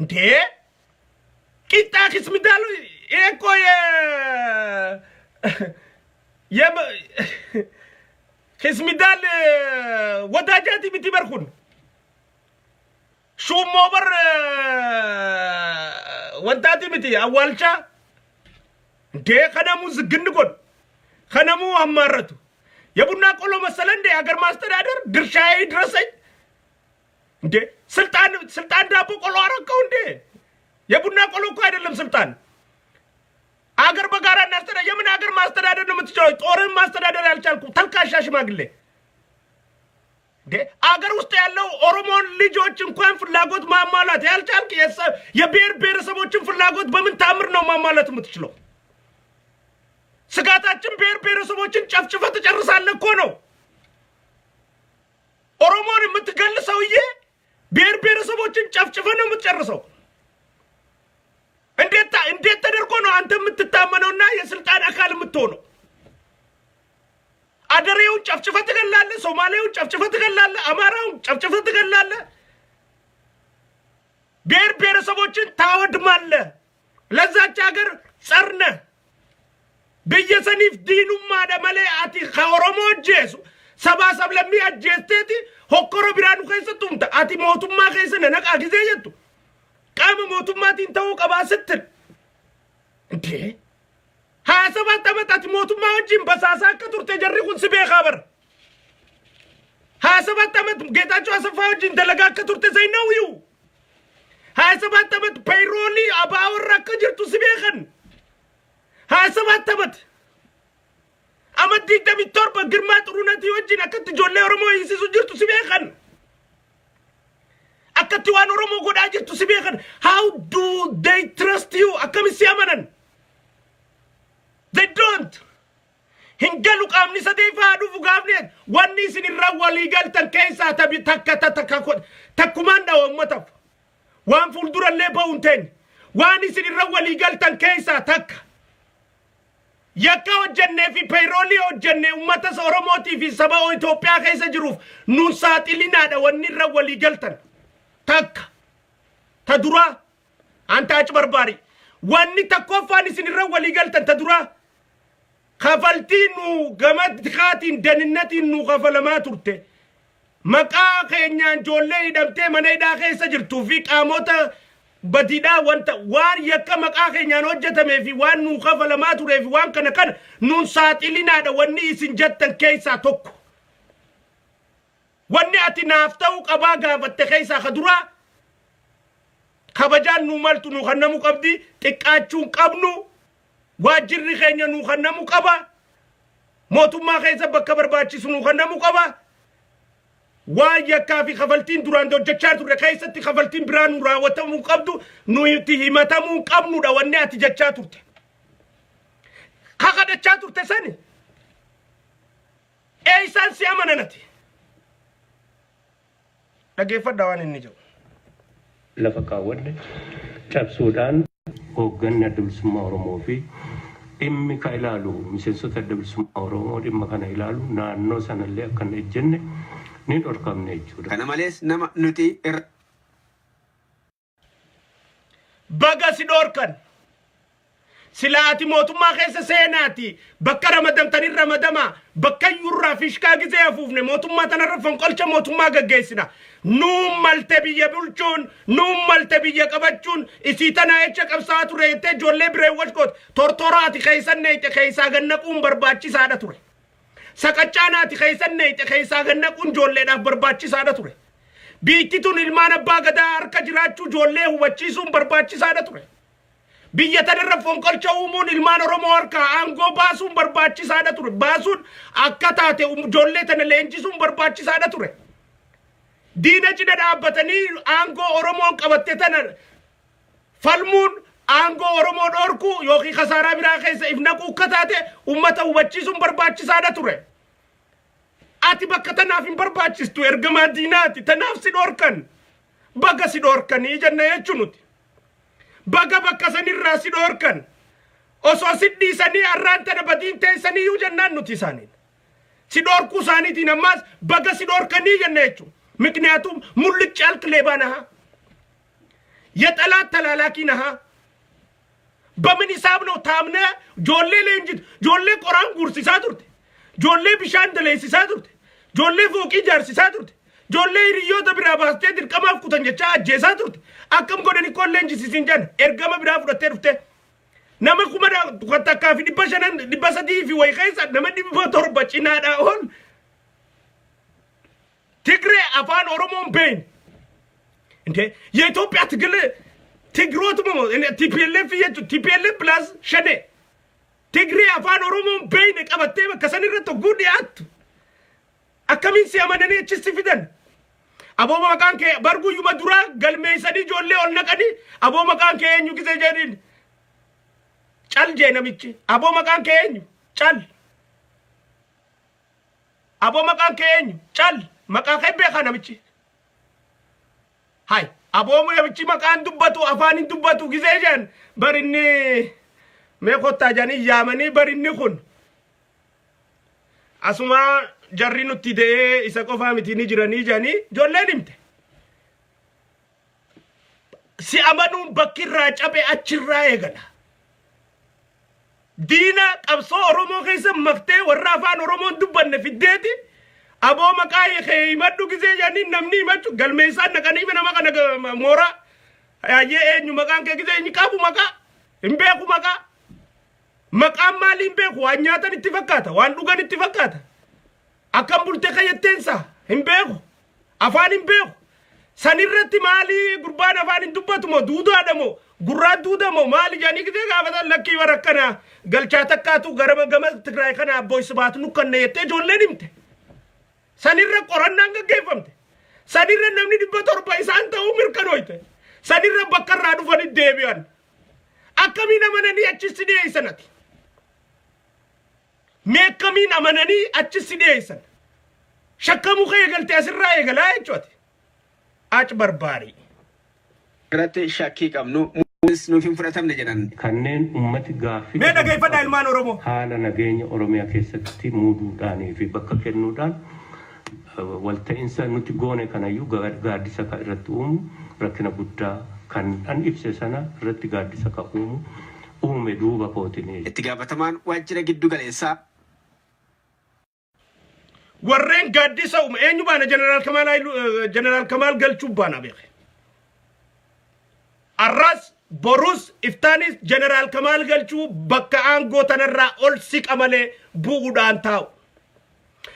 እንዴ ቂጣ ክስምዳሉ ይሄ እኮ ክስሚዳል ወዳጃቲ miti bar kun ሹሞ bar wantaati miti awwaalchaa እንዴ ከነሙ ዝግን ጎን ከነሙ አማረቱ የቡና ቆሎ መሰለ እንዴ ሀገር ማስተዳደር? ድርሻዬ ይድረሰኝ እንዴ? ስልጣን ስልጣን ዳቦ ቆሎ አረከው እንዴ? የቡና ቆሎ እኮ አይደለም ስልጣን። አገር በጋራ እናስተዳደር። የምን ሀገር ማስተዳደር ነው የምትችለው? ጦርን ማስተዳደር ያልቻልኩ ተልካሻ ሽማግሌ እንዴ! አገር ውስጥ ያለው ኦሮሞን ልጆች እንኳን ፍላጎት ማሟላት ያልቻልክ የብሔር ብሔረሰቦችን ፍላጎት በምን ታምር ነው ማሟላት የምትችለው? ስጋታችን ብሔር ብሔረሰቦችን ጨፍጭፈህ ትጨርሳለህ እኮ ነው። ኦሮሞን የምትገል ሰውዬ ብሔር ብሔረሰቦችን ጨፍጭፈህ ነው የምትጨርሰው። እንዴት ተደርጎ ነው አንተ የምትታመነውና የስልጣን አካል የምትሆነው? አደሬውን ጨፍጭፈህ ትገላለህ፣ ሶማሌውን ጨፍጭፈህ ትገላለህ፣ አማራውን ጨፍጭፈህ ትገላለህ፣ ብሔር ብሔረሰቦችን ታወድማለህ። ለዛች ሀገር ጸር ነህ። Biyya saniif diinummaadha malee ati ka Oromoo ajjeesu sabaa sablammii ajjeesteeti hokkora biraa nu keessa tumta. Ati mootummaa keessa na naqaa gisee jettu qaama mootummaatiin ta'uu qabaa ስትል እንዴ 27 ዓመት ati mootummaa wajjin basaasaa akka turte jarri kun si beekaa bara. 27 ዓመት ጌታቸው አሰፋ wajjin dalagaa akka turte they know you. 27 ዓመት payroll ABO irra akka jirtu si beekan. 27 ዓመት አመት 27 ግርማ ጥሩነtii wajjin akkatti ijoollee Oromoo hiisisu jirtu si beekan. Akkatti waan Oromoo godhaa jirtu si beekan. How do they trust you? Akkami si amanan? They don't. Hin galu. Qaamni sadeeffaa dhufu gaafni wanni isin irraa walii galtan keessaa tabi takka takka takkumaan dhawa ummataaf. Waan fuuldurallee ba'u hin teenye. Waan isin irra walii galtan keessaa takka. Yakka hojjennee fi payroll hojjennee uummata Oromootii fi saba Itoophiyaa keessa jiruuf nuun saaxilinaadha wanni irra walii galtan. Takka. Ta duraa. Anta achi barbaari. Wanni tokkoffaan isin irra walii galtan ta duraa. Kafaltii nu gama kaatiin daninnatiin nu kafalamaa turte. Maqaa keenyaan ijoollee hidhamtee mana hidhaa keessa jirtuu fi qaamota badiidhaa wanta waan yakka maqaa keenyaan hojjetamee fi waan nu kafalamaa turee fi waan kana kana nuun saaxilinaadha wanni isin jettan keessaa tokko. Wanni ati naaf ta'uu qabaa gaafatte keessaa ka duraa kabajaan nu maltu nu kennamu qabdi, xiqqaachuu hin qabnu, waajjirri keenya nu kennamu qaba, mootummaa keessa bakka barbaachisu nu kennamu qaba. Waan yakkaa fi kafaltiin duraan hojjechaa turre keessatti kafaltiin biraa nu raawwatamuu qabdu nu itti himatamuu qabnudha wanni ati jechaa turte. Kakadhachaa turte sani eeysaan si amananati? Dhageeffadha waan inni jedhu. Lafa kaawwanne cabsuudhaan hoogganni Adda Bilisummaa Oromoo fi dhimmi ka ilaalu miseensota Adda Bilisummaa Oromoo dhimma kana ilaalu naannoo sanallee akka hin ejjenne ni dhorkamne jechuudha. Kana malees nama nuti irra Baga si dhorkan. Silaa ati mootummaa keessa seenaati bakka ramadamtanin ramadamaa bakka iyyuurraa fishkaa gizee hafuufne mootummaa tanarra fonqolcha mootummaa gaggeessina. Nuun malte biyya bulchuun, nuun malte biyya qabachuun, isii tanaa jecha qabsaa ture jettee ijoollee biree washkoot tortoraati keessan neeyxe keessaa gannaquun barbaachisaadha ture. Saqaccaanaati keessan neeyxe keessaa gannaquun ijoolleedhaaf barbaachisaadha ture. Biitti tun ilmaan abbaa gadaa harka jiraachuu ijoollee hubachiisuun barbaachisaadha ture. Biyya tanarra fonqolcha uumuun ilmaan Oromoo harkaa aangoo baasuun barbaachisaadha ture. Baasuun akka taate ijoollee tana leenjisuun barbaachisaadha ture. Diina cina dhaabbatanii aangoo Oromoon qabatte tana falmuun aangoo Oromoo dhorkuu yookiin kasaaraa biraa keessa if naquu akka taate uummata hubachiisuun barbaachisaadha ture. Ati bakka tanaaf hin barbaachistu, ergamaa diinaati. Tanaaf si dhorkan. Baga si dhorkanii jenna jechuu nuti. Baga bakka sanirraa si dhorkan. Osoo si dhiisanii arraan tana badiin teessaniyyuu jennaan nuti isaaniin. Si dhorkuu isaaniitiin ammaas baga si dhorkanii jenna jechuudha. ምክንያቱም ሙልጭ ያልክ ሌባ ነህ፣ የጠላት ተላላኪ ነህ። በምን ሂሳብ ነው ታምነህ ijoollee leenjitu, ijoollee qoraan guursisaa turte, ijoollee bishaan daleessisaa turte, ijoollee fooqii ijaarsisaa turte, ijoollee hiriyoota biraa baastee dirqamaaf kutan jechaa ajjeesaa turte? Akkam godhani koon leenjisiisin jedhan ergama biraa fudhattee dhufte, nama 1500 300 fi wayi keessa nama 700 cinaadhaa ol Tigree afaan Oromoon beeyne. እንዴ የኢትዮጵያ ትግል ትግሮት TPLF jechuun TPLF plus Shane Tigree afaan Oromoon beeyne qabattee bakka san irratti hogguu dhiyaattu akkamiin si amananii achi si fidan? Aboo, maqaan kee barguyyuma duraa galmeessanii ijoollee ol naqanii, "Aboo, maqaan kee eenyu?" gisee jedhiin, cal jee namichi. "Aboo, maqaan kee eenyu?" Cal. "Aboo, maqaan kee eenyu?" Cal. Maqaa kee beekaa namichi. Hay, aboo, namichi maqaan dubbatu, afaan hin dubbatu gisee jedhan, barinni mee kottaa jedhanii yaamanii, barinni kun asuma jarri nutti de'ee isa qofaa miti ni jiranii jedhanii ijoolleen himte. Si amanuun bakki irraa cabe achirraa eegala. Diina qabsoo Oromoo keessa maktee warra afaan Oromoon dubbanne fiddeeti, "Aboo, maqaa kee himadhu" gisee jedhanii, namni himachu galmeessaan naqanii nama kana mooraa, "Ayyee, eenyu maqaan kee?" gisee, inni qabu maqaa hin beeku. Maqaa, maqaan maalii hin beeku. Waan nyaatan itti fakkaata, waan dhugan itti fakkaata. Akkam bultee kayyatteensa hin beeku, afaan hin beeku. Sanirratti maalii gurbaan afaan hin dubbatu moo, duudaadha moo, gurraa duuda moo, maali jedhanii gisee gaafatan, "Lakkii, bara akkana galchaa takkaatu gara gama Tigraay kana abbooy sibaatu nukkanne" jettee ijoolleen himte. Sanirra qorannaan gaggeeffamte. Sanirra namni 700 isaan ta'uu mirkanooyte. Sanirra bakka irraa dhufanii deebi'an. Akkamiin amananii achi si dhiyeessan ati? Mee akkamiin amananii achi si dhiyeessan? Shakkamuu kee eegaltee asirraa eegalaa jechuudha. Aci barbaarii. Irratti shakkii qabnu nuuf hin fudhatamne jedhan. Kanneen ummati gaaffii Mee dhageeffadhaa, ilmaan Oromoo. haala nageenya Oromiyaa keessatti muuduudhaanii fi bakka kennuudhaan walta'iinsa nuti goone kanayyuu gaaddisa kan irratti uumu, rakkina guddaa kan an ibse sana irratti gaaddisa kan uumu uume duuba kootiin. Itti gaafatamaan waajjira giddu galeessaa Warreen gaaddisa uume eenyu baana? Jeneraal Kamaal Hayilu, Jeneraal Kamaal Galchuu baana beeke. Arras, borus, iftaanis Jeneraal Kamaal Galchuu bakka aangoo tanarraa ol siqa malee bu'uudhaan taa'u.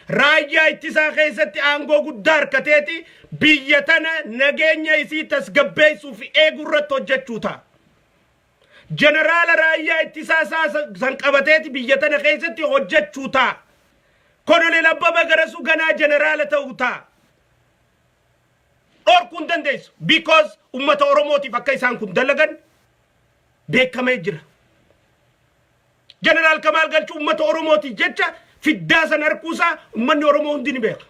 Raayyaa ittisaa keessatti aangoo guddaa harkateeti biyya tana nageenya isii tasgabbeessuu fi eeguu irratti hojjechuu ta'a. Jeneraala raayyaa ittisaa isaa san qabateeti biyya tana keessatti hojjechuu ta'a. Koloneel Abbaba Garasuu ganaa jeneraala ta'uu ta'a. Dhorkuu hin dandeessu. Because ummata Oromootiif akka isaan kun dalagan beekamee jira. Jeneraal Kamaal Galchuu ummata Oromootiif jecha fiddaa san harkuusaa ummanni Oromoo hundi ni beeka.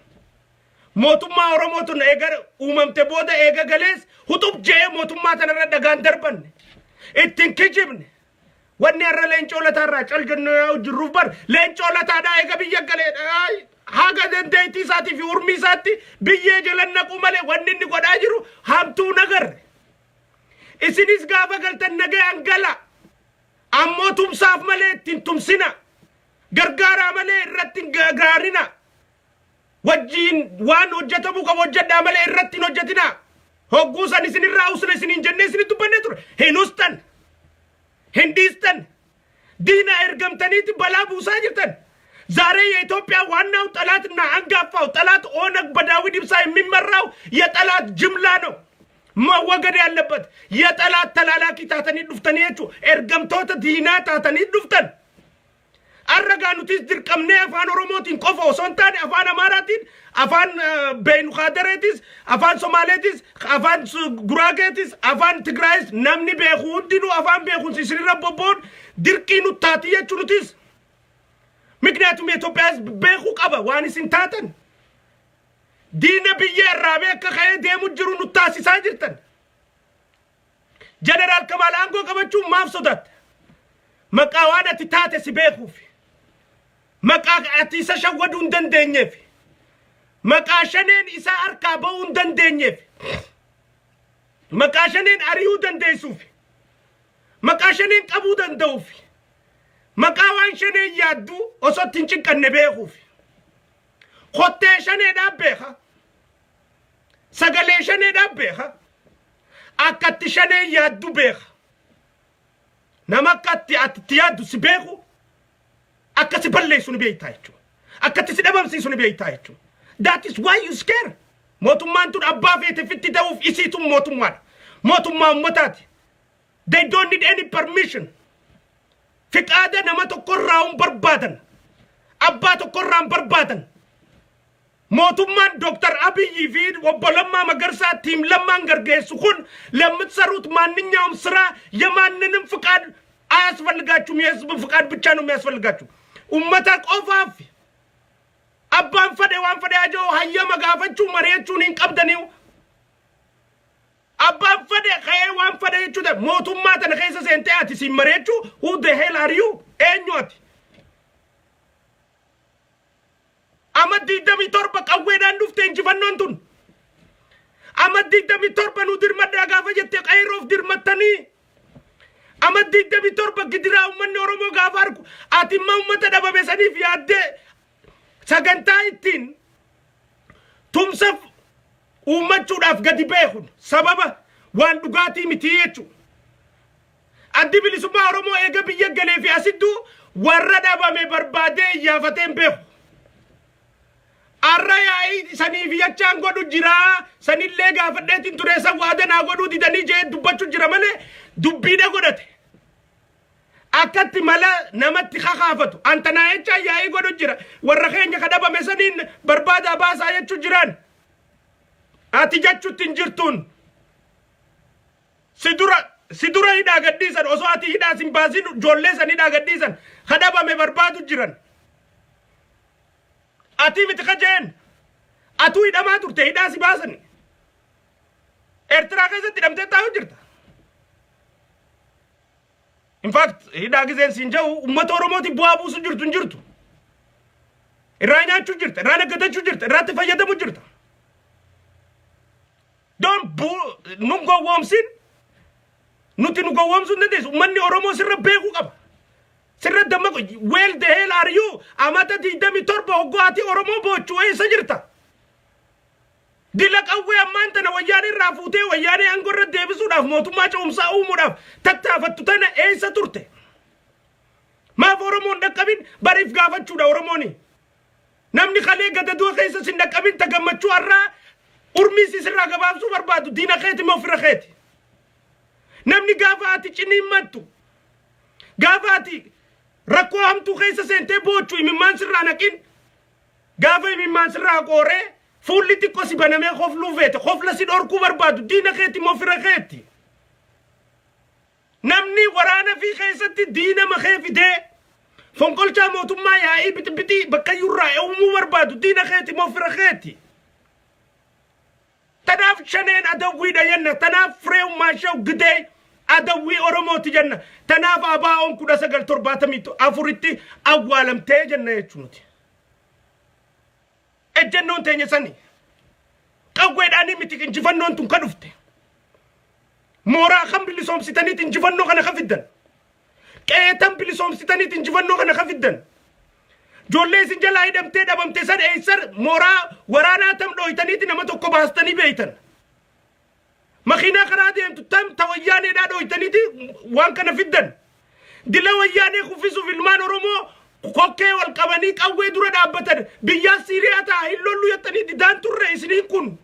Mootummaa Oromoo tun eega uumamte booda eega galees huxub je'ee mootummaa tanarra dhagaan darbanne. Ittiin kijibne. Wanni har'a Leencoo Lataarraa cal jennee yaa'u jirruuf bar Leencoo Lataadhaa eega biyya galee haga dandeettii isaatii fi urmii isaatti biyyee jala naquu malee wanni inni godhaa jiru hamtuu nagarre. Isinis gaafa galtan nagayaan gala. Ammoo tumsaaf malee ittiin tumsina. Gargaaraa malee irratti hin gaarina. Wajjiin waan hojjetamuu qabu hojjedhaa malee irratti hin hojjetinaa. Hogguu san isinirraa usna isiniin jennee isinit dubbannee ture. Hin ustan. Hin dhiistan. Diina ergamtaniiti balaa buusaa jirtan. ዛሬ የኢትዮጵያ ዋናው ጠላትና አንጋፋው ጠላት ኦነግ በዳዊት ኢብሳ የሚመራው የጠላት ጅምላ ነው መወገድ ያለበት። የጠላት ተላላኪ taatanii dhuftanii jechuu, ergamtoota diinaa taatanii dhuftan. Arragaa nutis dirqamnee afaan Oromootiin qofa osoo hin taane afaan Amaaraatiin, afaan Beenukaadareetis, afaan Somaaleetis, afaan Guraageetis, afaan Tigraayis, namni beeku hundinuu afaan beekuun isinirra bobboon dirqii nu taati jechuu nutis. ምክንያቱም የኢትዮጵያ ሕዝብ beekuu qaba waan isin taatan. Diina biyya irraabee akka ka'ee deemu jiru nu taasisaa jirtan. Jeneraal Kamaal aangoo qabachuun maaf sodaatta? Maqaa waan ati taate si beekuuf. Maqaa ati isa shawwaduu hin dandeenyeef. Maqaa shaneen isaa harkaa ba'uu hin dandeenyeef. Maqaa shaneen ari'uu dandeessuuf. Maqaa shaneen qabuu danda'uuf. Maqaa waan shaneen yaaddu osoo itti hin cinqanne beekuuf. Kottee shaneedhaan beeka. Sagalee shaneedhaan beeka. Akkatti shaneen yaaddu beeka. Nama akkatti ati itti yaaddu si beeku, akka si balleessu ni beektaa jechuudha. Akkatti si dhabamsiisu ni beektaa jechuudha. That is why you scare. Mootummaan tun abbaa feete fitti ta'uuf isiitun mootummaadha. Mootummaa ummataati. They don't need any permission. Fiqaada nama tokkorraa hin barbaadan. Abbaa tokkorraa hin barbaadan. Mootummaan Dooktar Abiyyi fi obbo Lammaa Magarsaa, team Lammaan gargeessu kun ለምትሰሩት ማንኛውም ስራ የማንንም ፍቃድ አያስፈልጋችሁም። የህዝብ ፍቃድ ብቻ ነው የሚያስፈልጋችሁ። Ummata qofaaf abbaan fedhe waan fedhe haa hayyama gaafachuu mari'achuun hin qabdanii. Abbaan fedhe ka'ee waan fedhe jechuudha. Mootummaa tana keessa seentee ati siin mari'achuu, who the hell are you? Eenyu ati? Amma 27 qawweedhaan dhufte injifannoon tun. Amma 27 nu dirmadhaa gaafa jette qeerroof dirmattanii. Amma 27 gidiraa uummanni Oromoo gaafa argu ati immoo uummata dhabame saniif yaaddee sagantaa ittiin tumsa uummachuudhaaf gadi beekun sababa waan dhugaatii mitii jechuudha. Addi Bilisummaa Oromoo eega biyya galee fi asittuu warra dhabame barbaadee iyyaafatee hin beeku. Arra yaa'ii saniif jechaan godhu jira. Sanillee gaafadheetiin ture, san waadanaa godhuu didanii jee dubbachuu jira malee dubbiidha godhate. Akkatti mala namatti kakaafatu. Antanaa jechaan yaa'ii godhu jira. Warra keenya ka dhabame saniin barbaadaa baasaa jechuu jiraan. Ati jechuutti hin jirtuun. Si dura hidhaa gadhiisan, osoo ati hidhaa sin baasin ijoollee san hidhaa gadhiisan ka dhabame barbaadu jiran. Ati miti ka jeen atuu hidhamaa turte, hidhaa si baasan. Eertiraa keessatti hidhamtee taa'u jirta. In fact, hidhaa gizeen siin jedhu uummata Oromootiif bu'aa buusu jirtu hin jirtu. Irraa nyaachuu jirta, irraa naggadachuu jirta, irraa itti fayyadamuu jirta. Don't nu gowwoomsin. Nuti nu gowwoomsuu hin dandeessu. Uummanni Oromoo sirra beekuu qaba. Sirra dammaqu. Where the hell are you? Amata 27 hoggaati Oromoo boochuu eessa jirta? Dila qawwee ammaan tana wayyaanee irraa fuutee wayyaanee aangoo irra deebisuudhaaf, mootummaa ce'umsaa uumuudhaaf tattaafattu tana eessa turte? Maaf Oromoon dhaqqabin bariif gaafachuudha Oromooni. Namni kalee gadadoo keessa sin dhaqqabin ta gammachuu har'aa urmii si sirraa gabaabsuu barbaadu diina keeti moo fira keeti? Namni gaafa ati ciniimmattu, gaafa ati rakkoo hamtuu keessa seentee boochu imimmaan sirraa naqin, gaafa imimmaan sirraa qooree fuulli xiqqoo si banamee kofluu feete kofla si dhorkuu barbaadu diina keeti moo fira keeti? Namni waraana fi keessatti diina makee fidee fonqolchaa mootummaa yaa'ii bixibixii bakka iyyuurraa uumuu barbaadu diina keeti moo fira keeti? Tanaaf shaneen adawwiidha jenna. Tanaaf Fireew Maashaw Gidee adawwii Oromooti jenna. Tanaaf ABO'n 1974tti awwaalamtee jenna jechuuti. Ejjennoon teenya sani. Qawweedhaanii miti injifannoon tun ka dhufte. Mooraa kan bilisoomsitaniit injifannoo kana ka fiddan. Qeetan bilisoomsitaniit injifannoo kana ka fiddan. Ijoollee isin jalaa hidhamtee dhabamte san eessar mooraa waraanaa tam dhooytaniiti nama tokko baastanii beeytan? Makiinaa karaa deemtu tam ta wayyaaneedhaa dhooytaniiti waan kana fiddan? Dila wayyaanee kuffisuuf ilmaan Oromoo kokkee wal qabanii qawwee dura dhaabbatan, biyyaa Siiriyaa ta'a hin lollu jettanii didaan turre isiniin kun.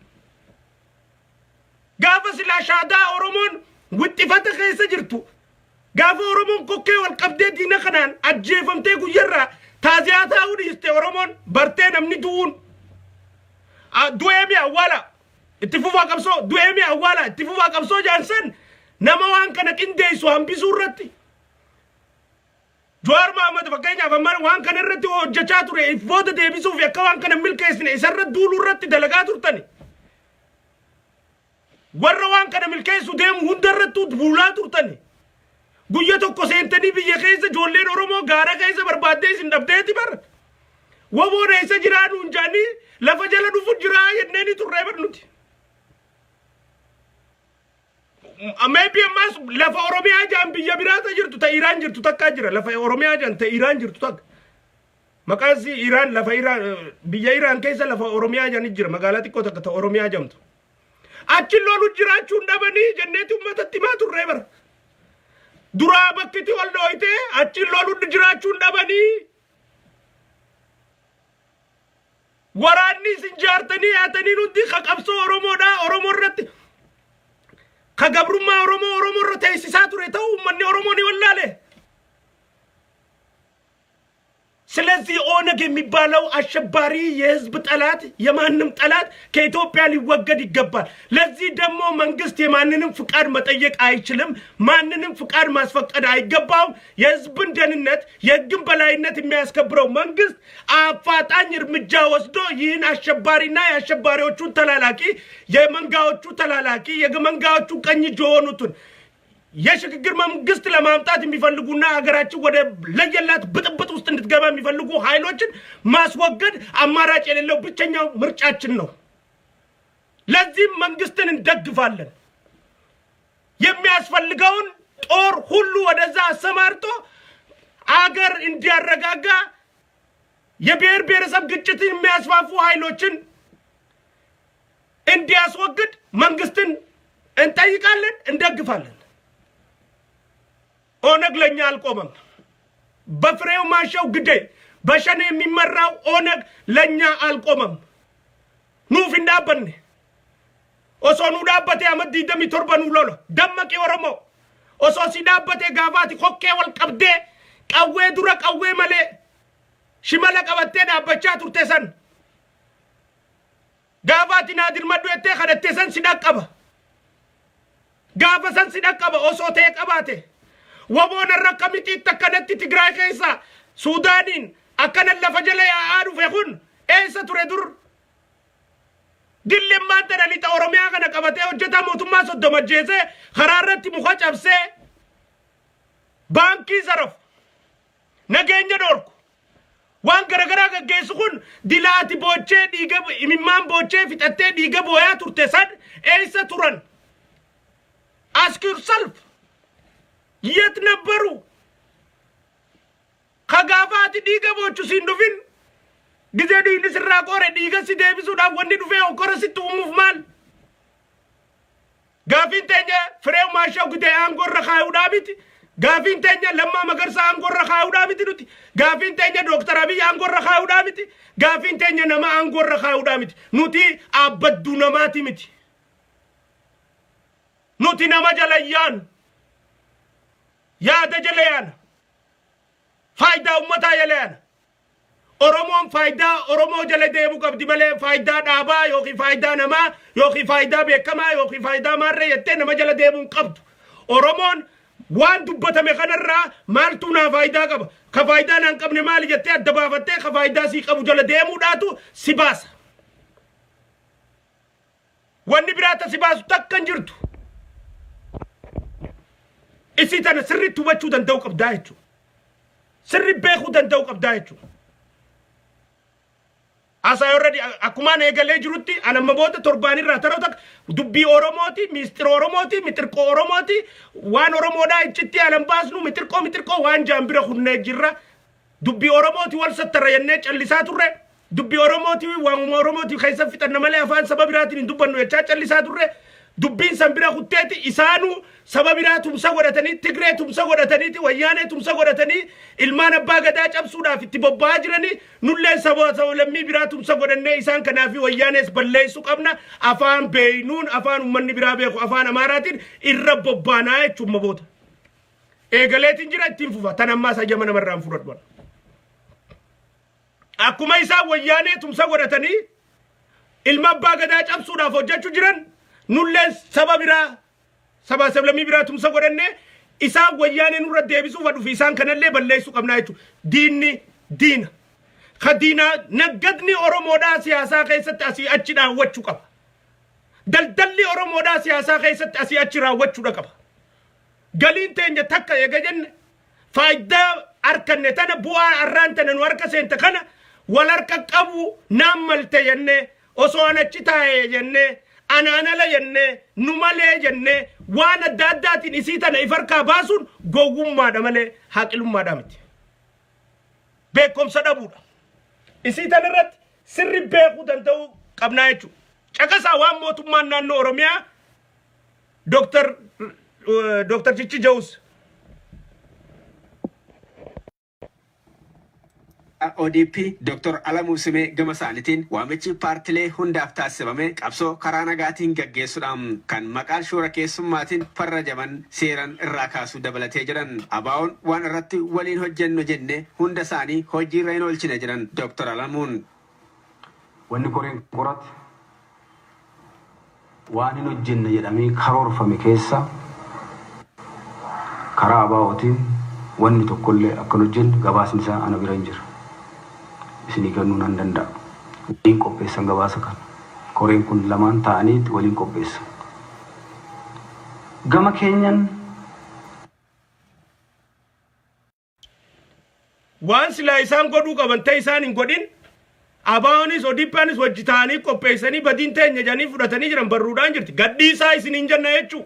Gaafa silaa shaadaa Oromoon wixxifata keessa jirtu, gaafa Oromoon kokkee wal qabdee diina kanaan ajjeefamtee guyyarraa taaziyaa taa'uu dhiiste, Oromoon bartee namni du'uun du'ee mi awwaala, itti fufaa qabsoo, du'ee mi awwaala, itti fufaa qabsoo jaansan nama waan kana qindeessu hambisuu irratti. Jawaar Mohaammed fakkeenyaaf amma waan kana irratti hojjechaa ture, if booda deebisuuf akka waan kana milkeessine isarra duuluu irratti dalagaa turtani. Warra waan kana milkeessu deemu hunda irrattuu duulaa turtani. Guyya tokko seentanii biyya keessa ijoolleen Oromoo gaara keessa barbaaddee isin dhabdeeti bara. Waboon eessa jiraa nuun jaanii lafa jala dhufu jiraa jenneeni turree bar nuti. Maybe ammas lafa Oromiyaa jaan biyya biraata jirtu, ta Iraan jirtu takkaa jira. Lafa Oromiyaa jaan ta Iraan jirtu takka. Maqaan isii Iraan, lafa Iraan, biyya Iraan keessa lafa Oromiyaa jaan jira, magaalaa xiqqoo takka ta Oromiyaa jamtu. Achi lolu jiraachuun dhabanii jenneeti uummatatti himaa turree bara. Duraa bakkiti ol dhooytee achi lolu jiraachuun dhabanii, waraanni isin jaartanii yaatanii nuti ka qabsoo Oromoodhaa Oromoo irratti ka gabrummaa Oromoo Oromoo irra teessisaa ture ta'uu uummanni Oromoo ni wallaale. ስለዚህ ኦነግ የሚባለው አሸባሪ የህዝብ ጠላት፣ የማንም ጠላት ከኢትዮጵያ ሊወገድ ይገባል። ለዚህ ደግሞ መንግስት የማንንም ፍቃድ መጠየቅ አይችልም። ማንንም ፍቃድ ማስፈቀድ አይገባውም። የህዝብን ደህንነት፣ የህግን በላይነት የሚያስከብረው መንግስት አፋጣኝ እርምጃ ወስዶ ይህን አሸባሪና የአሸባሪዎቹን ተላላኪ፣ የመንጋዎቹ ተላላኪ፣ የመንጋዎቹ ቀኝ እጅ የሆኑትን፣ የሽግግር መንግስት ለማምጣት የሚፈልጉና ሀገራችን ወደ ለየላት ብጥብጥ ውስጥ እንድትገባ የሚፈልጉ ኃይሎችን ማስወገድ አማራጭ የሌለው ብቸኛው ምርጫችን ነው። ለዚህም መንግስትን እንደግፋለን። የሚያስፈልገውን ጦር ሁሉ ወደዛ አሰማርቶ አገር እንዲያረጋጋ፣ የብሔር ብሔረሰብ ግጭትን የሚያስፋፉ ኃይሎችን እንዲያስወግድ መንግስትን እንጠይቃለን፣ እንደግፋለን። ኦነግ ለኛ አልቆመም። በፍሬው ማሻው ግደይ በሸኔ የሚመራው ኦነግ ለኛ አልቆመም። Nuuf hin dhaabbanne. Osoo nu dhaabbatee amma 27 nu lola. Dammaqi Oromoo. Osoo si dhaabbatee gaafaati kokkee wal qabdee qawwee dura qawwee malee shimala qabattee dhaabbachaa turte san, gaafaati naa dirmadhu jettee kadhattee san si dhaqqaba. Gaafa san si dhaqqaba osoo ta'e qabaate. Waboon irra akkamitti akkanatti Tigraay keessa Suudaaniin akkana lafa jala yaa'aa dhufe kun eessa ture dur? Dillimmaan tana lixa Oromiyaa kana qabatee hojjetaa mootummaa 30 ajjeesee, karaa irratti muka cabsee, baankii sarafu, nageenya dhorku, waan garagaraa gaggeessu kun, dilaati boochee dhiiga imimmaan boochee fixattee dhiiga booyaa turte san eessa turan? Ask yourself. የት ነበሩ? Ka gaafaati dhiiga boochu siin dhufin, gizee dhiigni sirraa qoore dhiiga si deebisuudhaaf wanni dhufee hokkora sitti uumuuf maal? Gaafiin teenya Fireew Maashaw Gidee aangoo irra kaayuudhaa miti. Gaafiin teenya Lammaa Magarsaa aangoo irra kaayuudhaa miti nuti. Gaafiin teenya Dooktar Abiy aangoo irra kaayuudhaa miti. Gaafiin teenya nama aangoo irra kaayuudhaa miti. Nuti aabbadduu namaati miti. Nuti nama jala yaanu. Yaada jala yaana. Faayidaa uummataa jala yaana. Oromoon faayidaa Oromoo jala deemuu qabdi malee faayidaa dhaabaa yookiin faayidaa namaa yookiin faayidaa beekamaa yookiin faayidaa maarree jettee nama jala deemuu hin qabdu. Oromoon waan dubbatame kanarraa maaltu naa faayidaa qaba? Ka faayidaa naan qabne maali jettee adda baafattee ka faayidaa sii qabu jala deemuudhaatu si baasa. Wanni biraa ta si baasu takka hin jirtu. Isii tana sirriitti hubachuu danda'uu qabdaa jechuudha. Sirri beekuu danda'uu qabdaa jechuudha. Asaa already akkumaan eegalee jirutti anamma booda torbaan irraa taroo takka dubbii Oromooti, miistira Oromooti, mixirqoo Oromooti, waan Oromoodhaa iccitti anan baasnu, mixirqoo mixirqoo waan jaan bira kunnee jirra. Dubbii Oromooti wal sattara jennee callisaa turre. Dubbii Oromooti waamuma Oromooti keessa fixanna malee afaan saba biraatiin hin dubbannu jechaa callisaa turre. Dubbiin san bira kutteeti isaanuu saba biraa tumsa godhatanii, Tigree tumsa godhataniiti, Wayyaanee tumsa godhatanii ilmaan abbaa gadaa cabsuudhaaf itti bobba'aa jiranii. Nulleen saba lammii biraa tumsa godhannee isaan kanaafi Wayyaanees balleessuu qabna. Afaan beeynuun, afaan ummanni biraa beeku, afaan Amaaraatiin irra bobbaanaa jechuun maboota. Eegaleetiin jira, ittiin fufa. Tan ammaas hayyama namarraa hin fudhadhu. Akkuma isaan Wayyaanee tumsa godhatanii ilma abbaa gadaa cabsuudhaaf hojjechuu jiran, nulleen saba biraa, saba sablammii biraa tumsa godhannee Isaan Wayyaanee nurra deebisuu fadhu fi isaan kanallee balleessuu qabnaa jechuudha. Diinni diina. Ka diinaa naggadni Oromoodhaa siyaasaa keessatti asii achi dhaawwachuu qaba. Daldalli Oromoodhaa siyaasaa keessatti asii achi raawwachuudha qaba. Galiin teenya takka eega jenne, faayidaa arkanne tana, bu'aa arraan tana nu harka seente kana wal harka qabu naan malte jennee, osoo an achi taa'ee jennee, anaan ala jennee, nu malee jennee, waan adda addaatiin isii tana if harkaa baasuun gowwummaadha malee haaqilummaadha miti. Beekumsa dhabuudha. Isii tana irratti sirri beekuu danda'uu qabnaa jechuudha. Caqasaa waan mootummaan naannoo Oromiyaa Dooktar Chichi Jawus ODP Dr. Alamuu Simee gama isaaniitiin waamichi paartilee hundaaf taasifame qabsoo karaa nagaatiin gaggeessuudhaan kan maqaan shoora keessummaatiin farrajaman seeran irraa kaasuu dabalatee jedhan. ABO'n waan irratti waliin hojjennu jenne hunda isaanii hojiirra hin oolchine jedhan Dr. Alamuun. Wanni koreen qorate waan hin hojjenne jedhamee karoorfame keessa karaa ABO'tiin wanni tokkollee akka hin hojjenne gabaasni isaa ana bira hin jira. Isinii kennuu nan danda'a. Waliin qopheessan gabaasa kana. Koreen kun lamaan ta'anii waliin qopheessan. Gama keenyan Waan silaa isaan godhuu qaban ta'e isaan hin godhin. ABO'nis ODP'nis wajji ta'anii qopheessanii badiin teenya jedhanii fudhatanii jiran, barruudhaan jirti. Gadhiisaa isin hin jenna jechuu.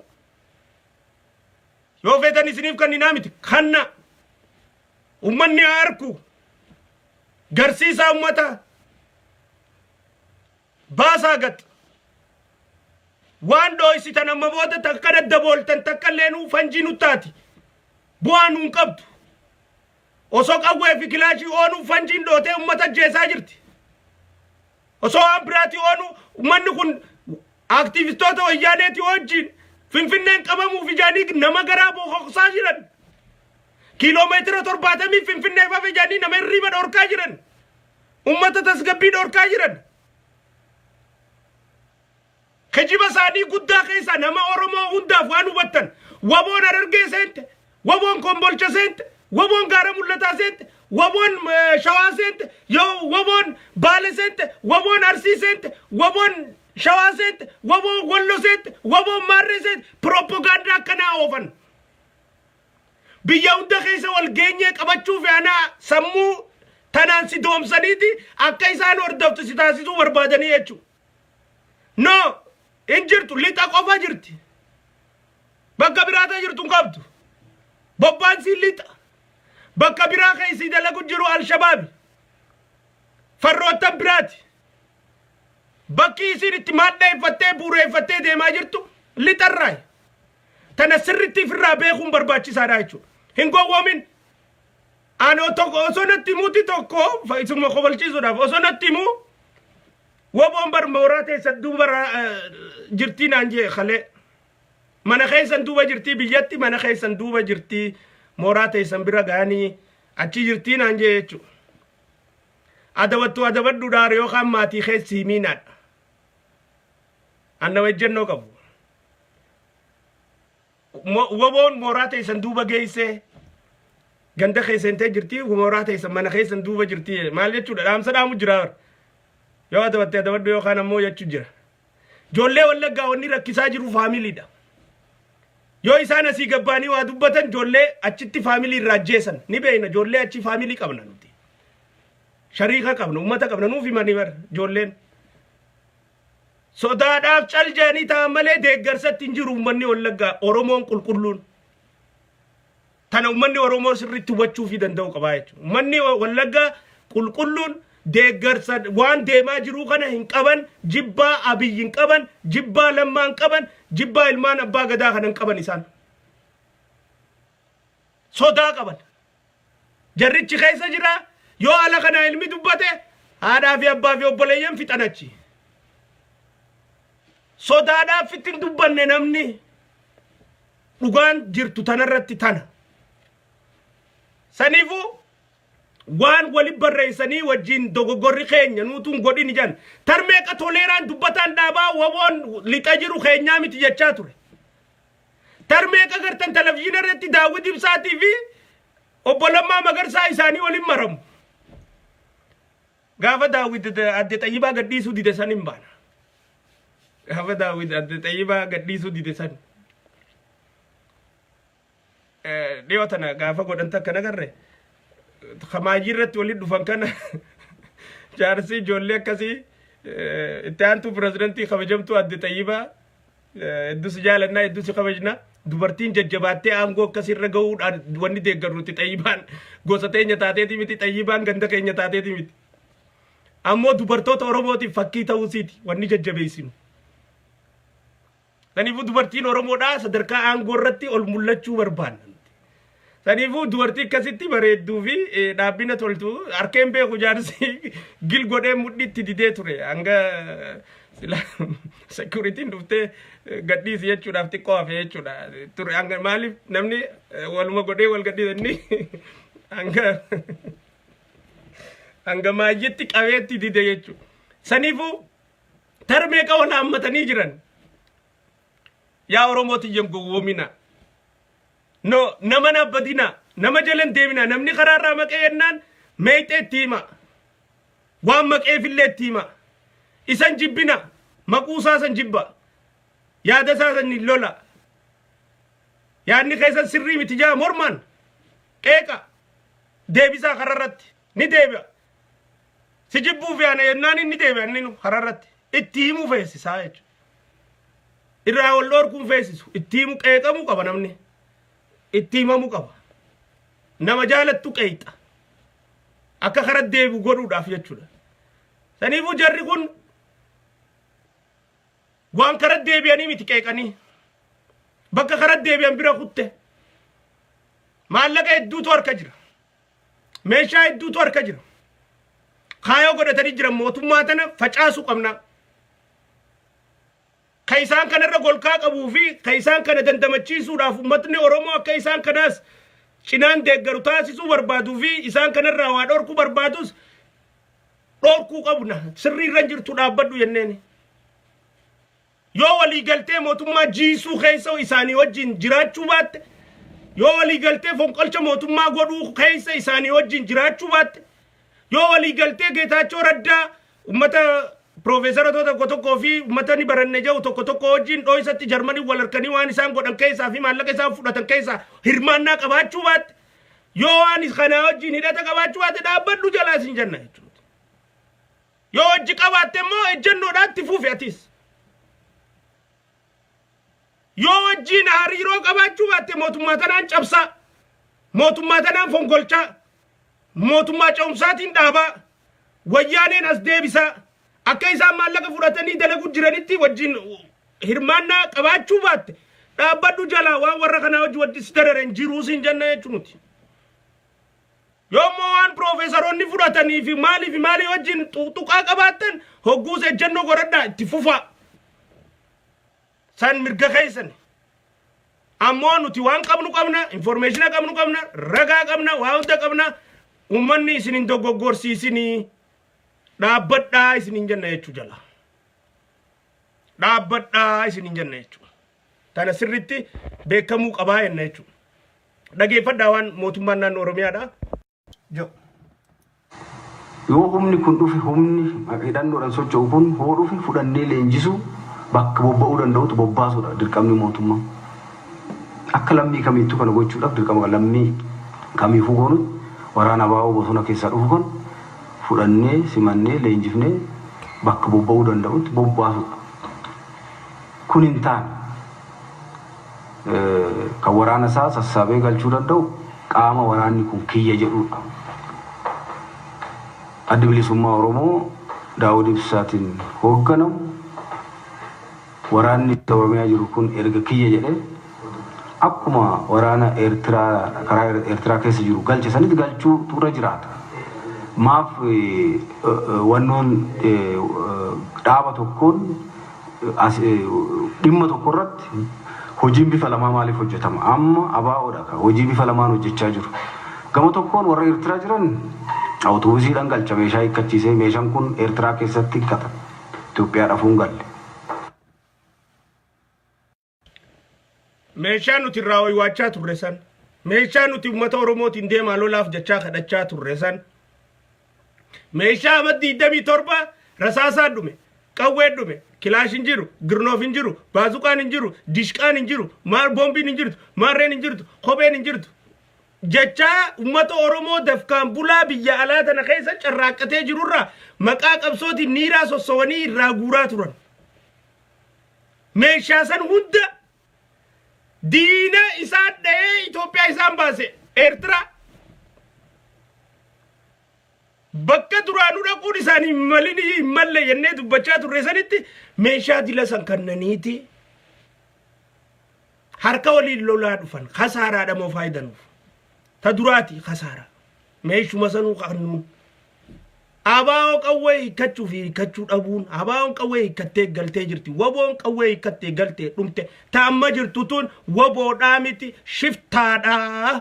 Yoo feetan isiniif kenninaa miti. Kanna. Ummanni haa arku. Garsiisaa ummata. Baasaa gat. Waan dhooysitan amma booda takka daddabooltan takka illee nuu fanjii nuttaati. Bu'aa nuun qabdu. Osoo qawwee fi kilaashii oonuu fanjiin dhootee ummata ajjeesaa jirti. Osoo waan biraatii oonuu ummanni kun aktiivistoota Wayyaaneetii wajjin Finfinneen qabamuuf ijaanii nama garaa bokoksaa jiran. Kiiloomeetira 70 Finfinneef hafe ijaanii nama hirriiba dhorkaa jiran. Ummata tasgabbii dhorkaa jiran. Kijiba isaanii guddaa keessaa nama Oromoo hundaaf waan hubattan, WBOn Harargee seente, WBOn Kombolcha seente, WBOn Gaara Mul'ataa seente, WBOn Shawaa seente, yoo WBOn Baale seente, WBOn Arsii seente, WBOn Shawaa seente, WBOn Wallo seente, WBOn Maarree seente, pirooppogaandaa akkanaa oofan. Biyya hunda keessa wal geenyee qabachuu fi anaa sammuu tanaan si doomsaniiti akka isaan hordoftu si taasisuu barbaadanii jechuudha. No, hin jirtu, lixa qofa jirti. Bakka biraata jirtu hin qabdu. Bobbaan sii lixa. Bakka biraa keessi dalagu jiru Alshabaabi. Farroottan biraati. Bakki isiin itti maadheeffattee bu'uureeffattee deemaa jirtu lixarraayi. Tana sirritti ofirraa beekuun barbaachisaadha jechuudha. Hin gowwoomin. Ani tokko osoo natti himuuti, tokko isuma kobalchiisuudhaaf osoo natti himuu, WBOn bar mooraa teessan duuba jirtii naan jee kalee. Mana keessan duuba jirtii, biyyatti mana keessan duuba jirtii, mooraa teessan bira ga'anii achi jirtii naan jee jechuudha. Adabattu adabadhuudhaan yookaan maatii keessi himiinaadha. An nama ejjennoo qabu. WBOn mooraa teessan duuba geessee ganda keessan jirti, mooraa teessan mana keessan duuba jirti maal jechuudha? Dhaamsa dhaamu jira. Yoo adabatte adabadhu yookaan ammoo jechuu jira. Ijoollee Wallaggaa wanni rakkisaa jiru faamiliidha. Yoo isaan asii gabbaanii waa dubbatan, ijoollee achitti faamilii irraa ajjeesan ni beekna. Ijoollee achi faamilii qabna nuti. Shariika qabna, uummata qabna, nuuf himanii bara ijoolleen. Sodaadhaaf cal jedhanii ta'an malee deeggarsatti hin jiru uummanni Wallaggaa, Oromoon qulqulluun. Tana uummanni Oromoo sirriitti hubachuu fi danda'u qabaa jechuudha. Uummanni Wallaggaa qulqulluun deeggarsa waan deemaa jiru kana hin qaban, jibbaa Abiyyi hin qaban, jibbaa Lammaa hin qaban, jibbaa ilmaan abbaa gadaa kana hin qaban isaan. Sodaa qaban. Jarrichi keessa jira, yoo ala kana ilmi dubbate haadhaa fi abbaa fi obboleeyyan fixan achi. Sodaadhaaf itti hin dubbanne namni, dhugaan jirtu tanarratti tana. Saniifuu waan wali barreessanii wajjin dogoggorri keenya nuutuun godhin jan tarmeeqa toleeraan dubbataan dhaabaa WBOn lixa jiru keenyaa miti jechaa ture. Tarmeeqa gartan televizyiina irratti Daawwit Ibsaatii fi obbo Lammaa Magarsaa isaanii waliin maramu. Gaafa Daawwit adde Xayyibaa gadhiisuu dide san hin baana. Gaafa Daawwit adde Xayyibaa gadhiisuu dide san. Dhiyoo tana gaafa godhan takka nagarre kamaayii irratti waliin dhufan kana jaarsi ijoollee akkasii itti aantuu pirezidantii kabajamtuu adde Xayyibaa, hedduu si jaalannaa, hedduu si kabajna. Dubartiin jajjabaattee aangoo akkasirra gahuudhaan wanni deeggarrutti Xayyibaan gosa teenya taateeti miti, Xayyibaan ganda keenya taateeti miti. Ammoo dubartoota Oromootiif fakkii ta'uusiiti wanni jajjabeessinu. Saniifuu dubartiin Oromoodhaa sadarkaa aangoo irratti ol mul'achuu barbaanna. Saniifuu dubartii akkasitti bareedduu fi dhaabbina toltu harkeen beeku jaarsi gil godhee mudhiitti didee ture, hanga sila securityn dhuftee gadhiisi jechuudhaaf xiqqoo hafe jechuudha ture. Hanga maaliif namni waluma godhee wal gadhiisa, inni hanga maayyitti qabeetti dide jechuudha. Saniifuu tarmeeqa wal haammatanii jiran. Yaa Oromoo tiyyan, gowwoomina. No, nama naabbadina, nama jalan deemina. Namni karaarraa maqee jennaan meexee itti hima. Waan maqeefillee itti hima. Isan jibbina, maquu isaa san jibba. Yaada isaa san hin lola. Yaadni keessan sirrii miti jaa mormaan qeeqa deebisaa kararratti ni deebi'a. Si jibbuuf yaana jennaan inni deebi'a, inni kararratti itti himuu feesisaa jechuudha. Irraa wal dhoorkuun feesisu, itti himu, qeeqamuu qaba namni. Itti himamuu qaba. Nama jaalattu qeexa. Akka kara deebi'u godhuudhaaf jechuudha. Saniifuu jarri kun waan kara deebi'anii miti qeeqanii. Bakka kara deebi'an bira kutte. Maallaqa hedduutu harka jira. Meeshaa hedduutu harka jira. Kaayoo godhatanii jiran, mootummaa tana facaasuu qabna. Ka isaan kanarra golkaa qabuu fi ka isaan kana dandamachiisuudhaaf uummatni Oromoo akka isaan kanaas cinaan deeggaru taasisuu barbaaduu fi isaan kanarraa waa dhorkuu barbaadus dhorkuu qabna. Sirrii irra jirtu, dhaabbadhu jenneeni. Yoo walii galtee mootummaa jiisuu keessa isaanii wajjin jiraachuu baatte, yoo walii galtee fonqolcha mootummaa godhuu keessa isaanii wajjin jiraachuu baatte, yoo walii galtee Geetaachoo Raddaa ummata piroofeesara tokko tokkoo fi ummata ni baranne jedhu tokko tokko wajjin dhooysatti Jarmanii wal harkanii waan isaan godhan keessaa fi maallaqa isaan fudhatan keessaa hirmaannaa qabaachuu baatte, yoo waan kanaa wajjin hidhata qabaachuu baatte, dhaabbadhu jalaa isin jenna jechuudha. Yoo hojii qabaatte immoo ejjennoodhaan itti fufi atis. Yoo wajjin hariiroo qabaachuu baatte, mootummaa tanaan cabsaa, mootummaa tanaan fonqolchaa, mootummaa ce'umsaatiin dhaabaa, wayyaaneen as deebisaa, akka isaan maallaqa fudhatanii dalaguu jiranitti wajjin hirmaannaa qabaachuu baatte, dhaabbadhu jalaa, waan warra kanaa hojii wajjin si dararen jiruu siin jenna jechuuti. Yoommoo waan piroofeesaroonni fudhatanii fi maalii fi maalii wajjin tuqaa qabaattan, hogguus ejjennoo godhadhaa itti fufaa. San mirga keessan. Ammoo nuti waan qabnu qabna, information qabnu qabna, ragaa qabna, waa hunda qabna. Uummanni isin hin dogoggorsiisinii, dhaabbadhaa isin hin jenna jechuu jala. Dhaabbadhaa isin hin jenna jechuu. Tana sirritti beekamuu qabaa jenna jechuudha. Dhageeffadhaa waan mootummaan naannoo Oromiyaadha. Jo. Yoo humni kun dhufe, humni hidhannoodhaan socho'u kun hoo dhufe, fudhannee leenjisuu, bakka bobba'uu danda'utu bobbaasuudha dirqamni mootummaa. Akka lammii kamiittuu kana gochuudhaaf dirqama lammii kamiifuu goonutti waraana baa'oo bosona keessaa dhufu kan fudhannee simannee leenjifnee bakka bobba'uu danda'utti bobbaasuudha. Kun hin taane, kan waraana isaa sassaabee galchuu danda'u qaama waraanni kun kiyya jedhudha. Addi Bilisummaa Oromoo Daawud Ibsaatiin hoogganamu waraanni Oromiyaa jiru kun erga kiyya jedhee, akkuma waraana Eertiraa karaa Eertiraa keessa jiru galche sanitti galchuutu irra jiraata. Maaf wannoon dhaaba tokkoon dhimma tokko irratti hojiin bifa lamaa maaliif hojjetama? Amma ABOdha hojii bifa lamaan hojjechaa jiru. Gama tokkoon warra Eertiraa jiran awutoobisiidhaan galcha, meeshaa hiikkachiisee, meeshaan kun Eertiraa keessatti hiikkata. Itoophiyaa dhafuun galle. Meeshaa nuti irraa waywaachaa turre san, meeshaa nuti uummata Oromootiin deemaa lolaaf jechaa kadhachaa turre san, meeshaa amma 27 rasaasaa dhume, qawwee dhume, kilaash hin jiru, girnoof hin jiru, baazuqaan hin jiru, dishqaan hin jiru, maal boombiin hin jirtu, maarreen hin jirtu, kopheen hin jirtu. Jechaa uummata Oromoo dafkaan bulaa biyya alaa tana keessa carraaqqatee jirurraa maqaa qabsootiin niiraa sossowanii irraa guuraa turan. Meeshaa san hunda diina isaan dha'ee Itoophiyaa isaan baase Eertiraa. Bakka duraanuu dhaquun isaanii hin malin hin malle jennee dubbachaa turre sanitti meeshaa dila san kannaniiti. Harka waliin lolaa dhufan kasaaraadha moo faayidanuuf. Ta duraati kasaara. Meeshuma sanuu kannuun. Abaa'oo qawwee hiikkachuu fi hiikkachuu dhabuun abaa'oon qawwee hiikkattee galtee jirti. Waboon qawwee hiikkattee galtee dhumte. Ta amma jirtu tun waboodhaa miti shiftaadhaa.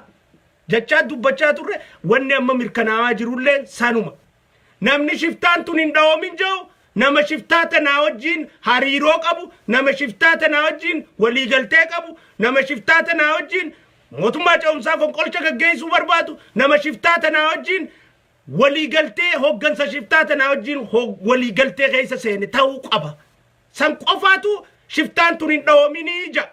Jechaa dubbachaa turre, wanni amma mirkanaa'aa jirullee sanuma. Namni shiftaan tun hin dhawomin jiru nama shiftaa tanaa wajjin hariiroo qabu, nama shiftaa tanaa wajjin waliigaltee qabu, nama shiftaa tanaa wajjin mootummaa ce'umsaa fonqolcha gaggeessuu barbaadu, nama shiftaa tanaa wajjin waliigaltee hoggansa shiftaa tanaa wajjin waliigaltee keessa seene ta'uu qaba. San qofaatu shiftaan tun hin dhawominii ja'a.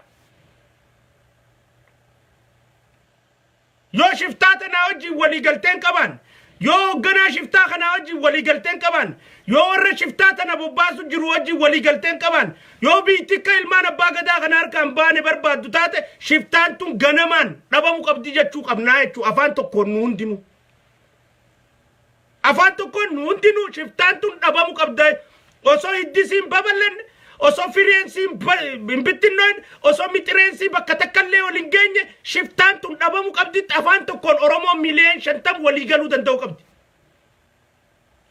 Yoo shiftaa tanaa wajjin waliigalteen qaban, yoo hoogganaa shiftaa kanaa wajjin waliigalteen qaban, yoo warra shiftaa tana bobbaasu jiru wajjin waliigalteen qaban, yoo biitti akka ilmaan abbaa gadaa kana harkaan baane barbaaddu taate, shiftaan tun ganamaan dhabamu qabdi jechuu qabnaa jechuu afaan tokkoon nu hundinuu. Afaan tokkoon nu hundinuu shiftaan tun dhabamu qabda. Osoo hiddisiin babal'anne, osoo fireensiin hin bittinnoon, osoo mixireensi bakka takkallee ol hin geenye shiftaan tun dhabamu qabditti afaan tokkoon Oromoon miliyoon 50 walii galuu danda'u qabdi.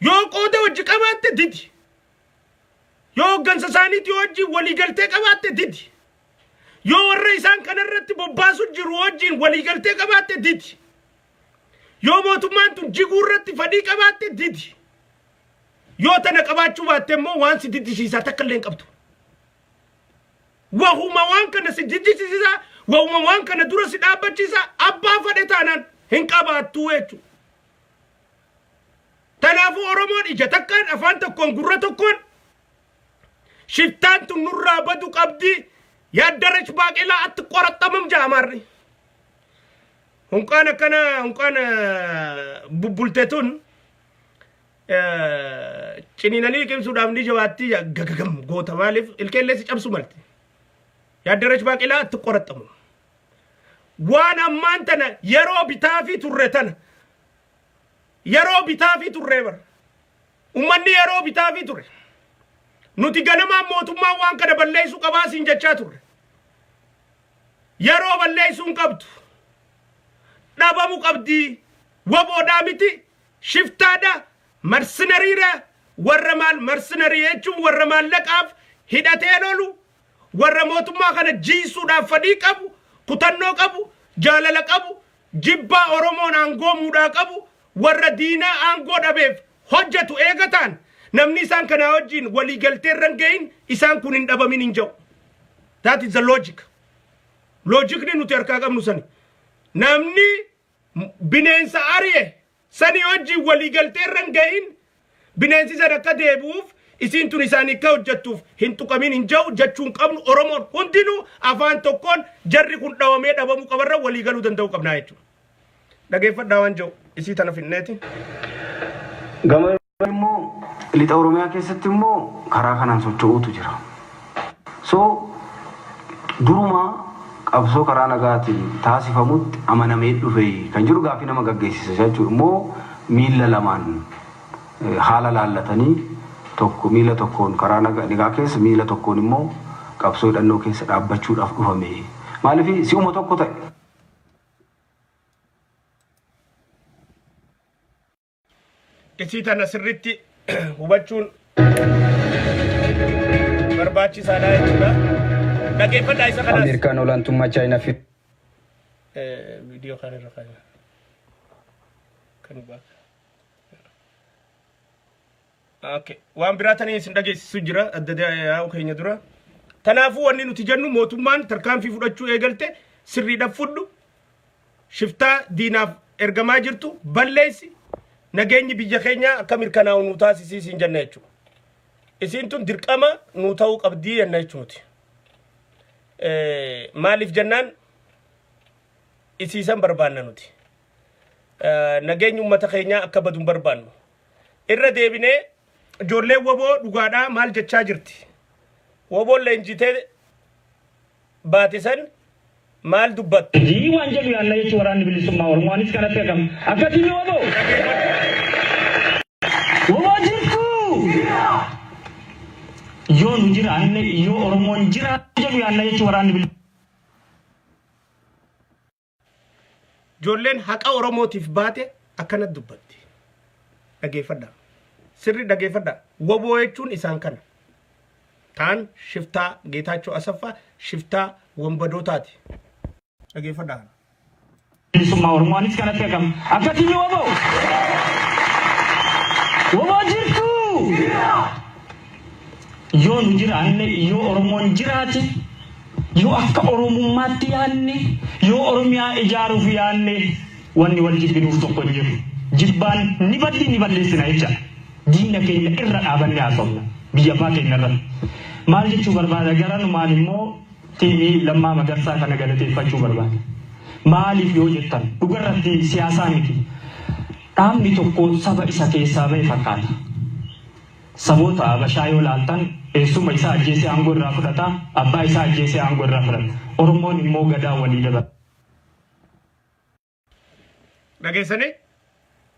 Yoo qooda hojii qabaatte didi. Yoo hooggansa isaaniitii wajjin waliigaltee qabaatte didi. Yoo warra isaan kanarratti bobbaasu jiru wajjin waliigaltee qabaatte didi. Yoo mootummaan tun jiguu irratti fedhii qabaatte didi. Yoo tana qabaachuu baatte immoo waan si diddisiisaa takka illee hin qabdu. Wahuma waan kana si diddisiisaa, wahuma waan kana dura si dhaabbachiisaa abbaa fedhe taanaan hin qabaattuu jechuudha. Kanaafuu Oromoon ija takkaan, afaan tokkoon, gurra tokkoon shiftaan tun nurraa badu qabdi. Yaaddarech baaqelaa atti qoraxxamam jaa amaarri. Hunqaan akkana hunqaan bubbulte tun ciniinanii liqimsuudhaaf ni jabaatti, gagagam goota, maaliif ilkeellee si cabsu malti. Yaaddarech baaqelaa atti qoraxxamu. Waan ammaan tana yeroo bitaa fi turre tana yeroo bitaa fi turree bara. Uummanni yeroo bitaa fi ture. Nuti ganamaan mootummaan waan kana balleessuu qabaa siin jechaa turre. Yeroo balleessuu hin qabdu. Dhabamu qabdi. Waboodhaa miti. Shiftaadha. Mercenary dha. Warra maal mercenary jechuun warra maallaqaaf hidhatee lolu. Warra mootummaa kana jiisuudhaaf fedhii qabu. Kutannoo qabu. Jaalala qabu. Jibbaa Oromoon aangoo muudhaa qabu. Warra diinaa aangoo dhabeef hojjetu eegataan namni isaan kanaa wajjin waliigaltee irra hin gahin isaan kun hin dhabamin hin jedhu. That is the logic. Logic ni nuti harkaa qabnu sani. Namni bineensa ari'e sani wajjin waliigaltee irra hin gahin bineensi sana akka deebi'uuf isiin tun isaanii akka hojjettuuf hin tuqamin hin jedhu jechuu hin qabnu. Oromoon hundinuu afaan tokkoon jarri kun dhawamee dhabamuu qabarra waliigaluu danda'uu qabnaa jechuudha. Dhageeffadhaa waan jiru isii tana finneeti. Gama immoo lixa Oromiyaa keessatti immoo karaa kanaan socho'uutu jira. So durumaa qabsoo karaa nagaatiin taasifamutti amanamee dhufe kan jiru gaaffii nama gaggeessisa jechuudha. Immoo miilla lamaan haala laallatanii tokko miila tokkoon karaa nagaa keessa, miila tokkoon immoo qabsoo hidhannoo keessa dhaabbachuudhaaf dhufame. Maaliif si'uma tokko ta'e? Isii tana sirritti hubachuun barbaachisaadha jechuudha. Dhaggeeffadhaa isa kanaas. Ameerikaan olaantummaa Chaayinaa fi Viidiyoo kana irra kaa'e. Kan baaka. Okay. Waan biraa tanii isin dhageessisu jira adda yaa'u keenya dura. Tanaafuu wanni nuti jennu, mootummaan tarkaanfii fudhachuu eegalte sirriidhaaf fudhu, shiftaa diinaaf ergamaa jirtu balleessi, nageenyi biyya keenyaa akka mirkanaa'u nu taasisii siin jenna jechuudha. Isiin tun dirqama nu ta'uu qabdii jenna jechuuti. Maaliif jennaan, isiisan barbaanna nuti. Nageenyi uummata keenyaa akka badu hin barbaannu. Irra deebinee ijoolleen WBO dhugaadhaa maal jechaa jirti? WBOn leenjitee baate san maal dubbattu? Jii waan jedhu yaanna jechuun Waraanni Bilisummaa Oromoo anis kanatti akkam akkasii WBO. WBO jirtu! Yoo nu jiraanne, yoo Oromoon jiraanne jedhu yaanna jechuun waraanni bilisummaa. Ijoolleen haqa Oromootiif baate akkanatti dubbatti. Dhageeffadhaa. Sirri dhageeffadhaa. WBO jechuun isaan kana. Taan shiftaa Geetaachoo Asaffaa, shiftaa wambadootaati. Dhageeffadhaa kana. Bilisummaa Oromoo anis kanatti akkam akkasii WBO. WBO jirtu! Yoo nu jiraanne, yoo Oromoon jiraate, yoo akka Oromummaatti yaanne, yoo Oromiyaa ijaaruuf yaanne, wanni wal jibbinuuf tokko hin jiru. Jibbaan ni baddi, ni balleessina jecha. Diina keenya irra dhaabanne haasofna. Biyya abbaa keenya irratti. Maal jechuu barbaada? Garanumaan immoo tiimii Lammaa Magarsaa kana galateeffachuu barbaada. Maaliif yoo jettan, dhugarratti siyaasaa miti. Dhaabni tokko saba isa keessaa bahe fakkaata. Saboota Habashaa yoo laaltan, eessuma isaa ajjeesee aangoo irraa fudhata, abbaa isaa ajjeesee aangoo irraa fudhata. Oromoon immoo gadaa walii dabarsa. Dhageessanii?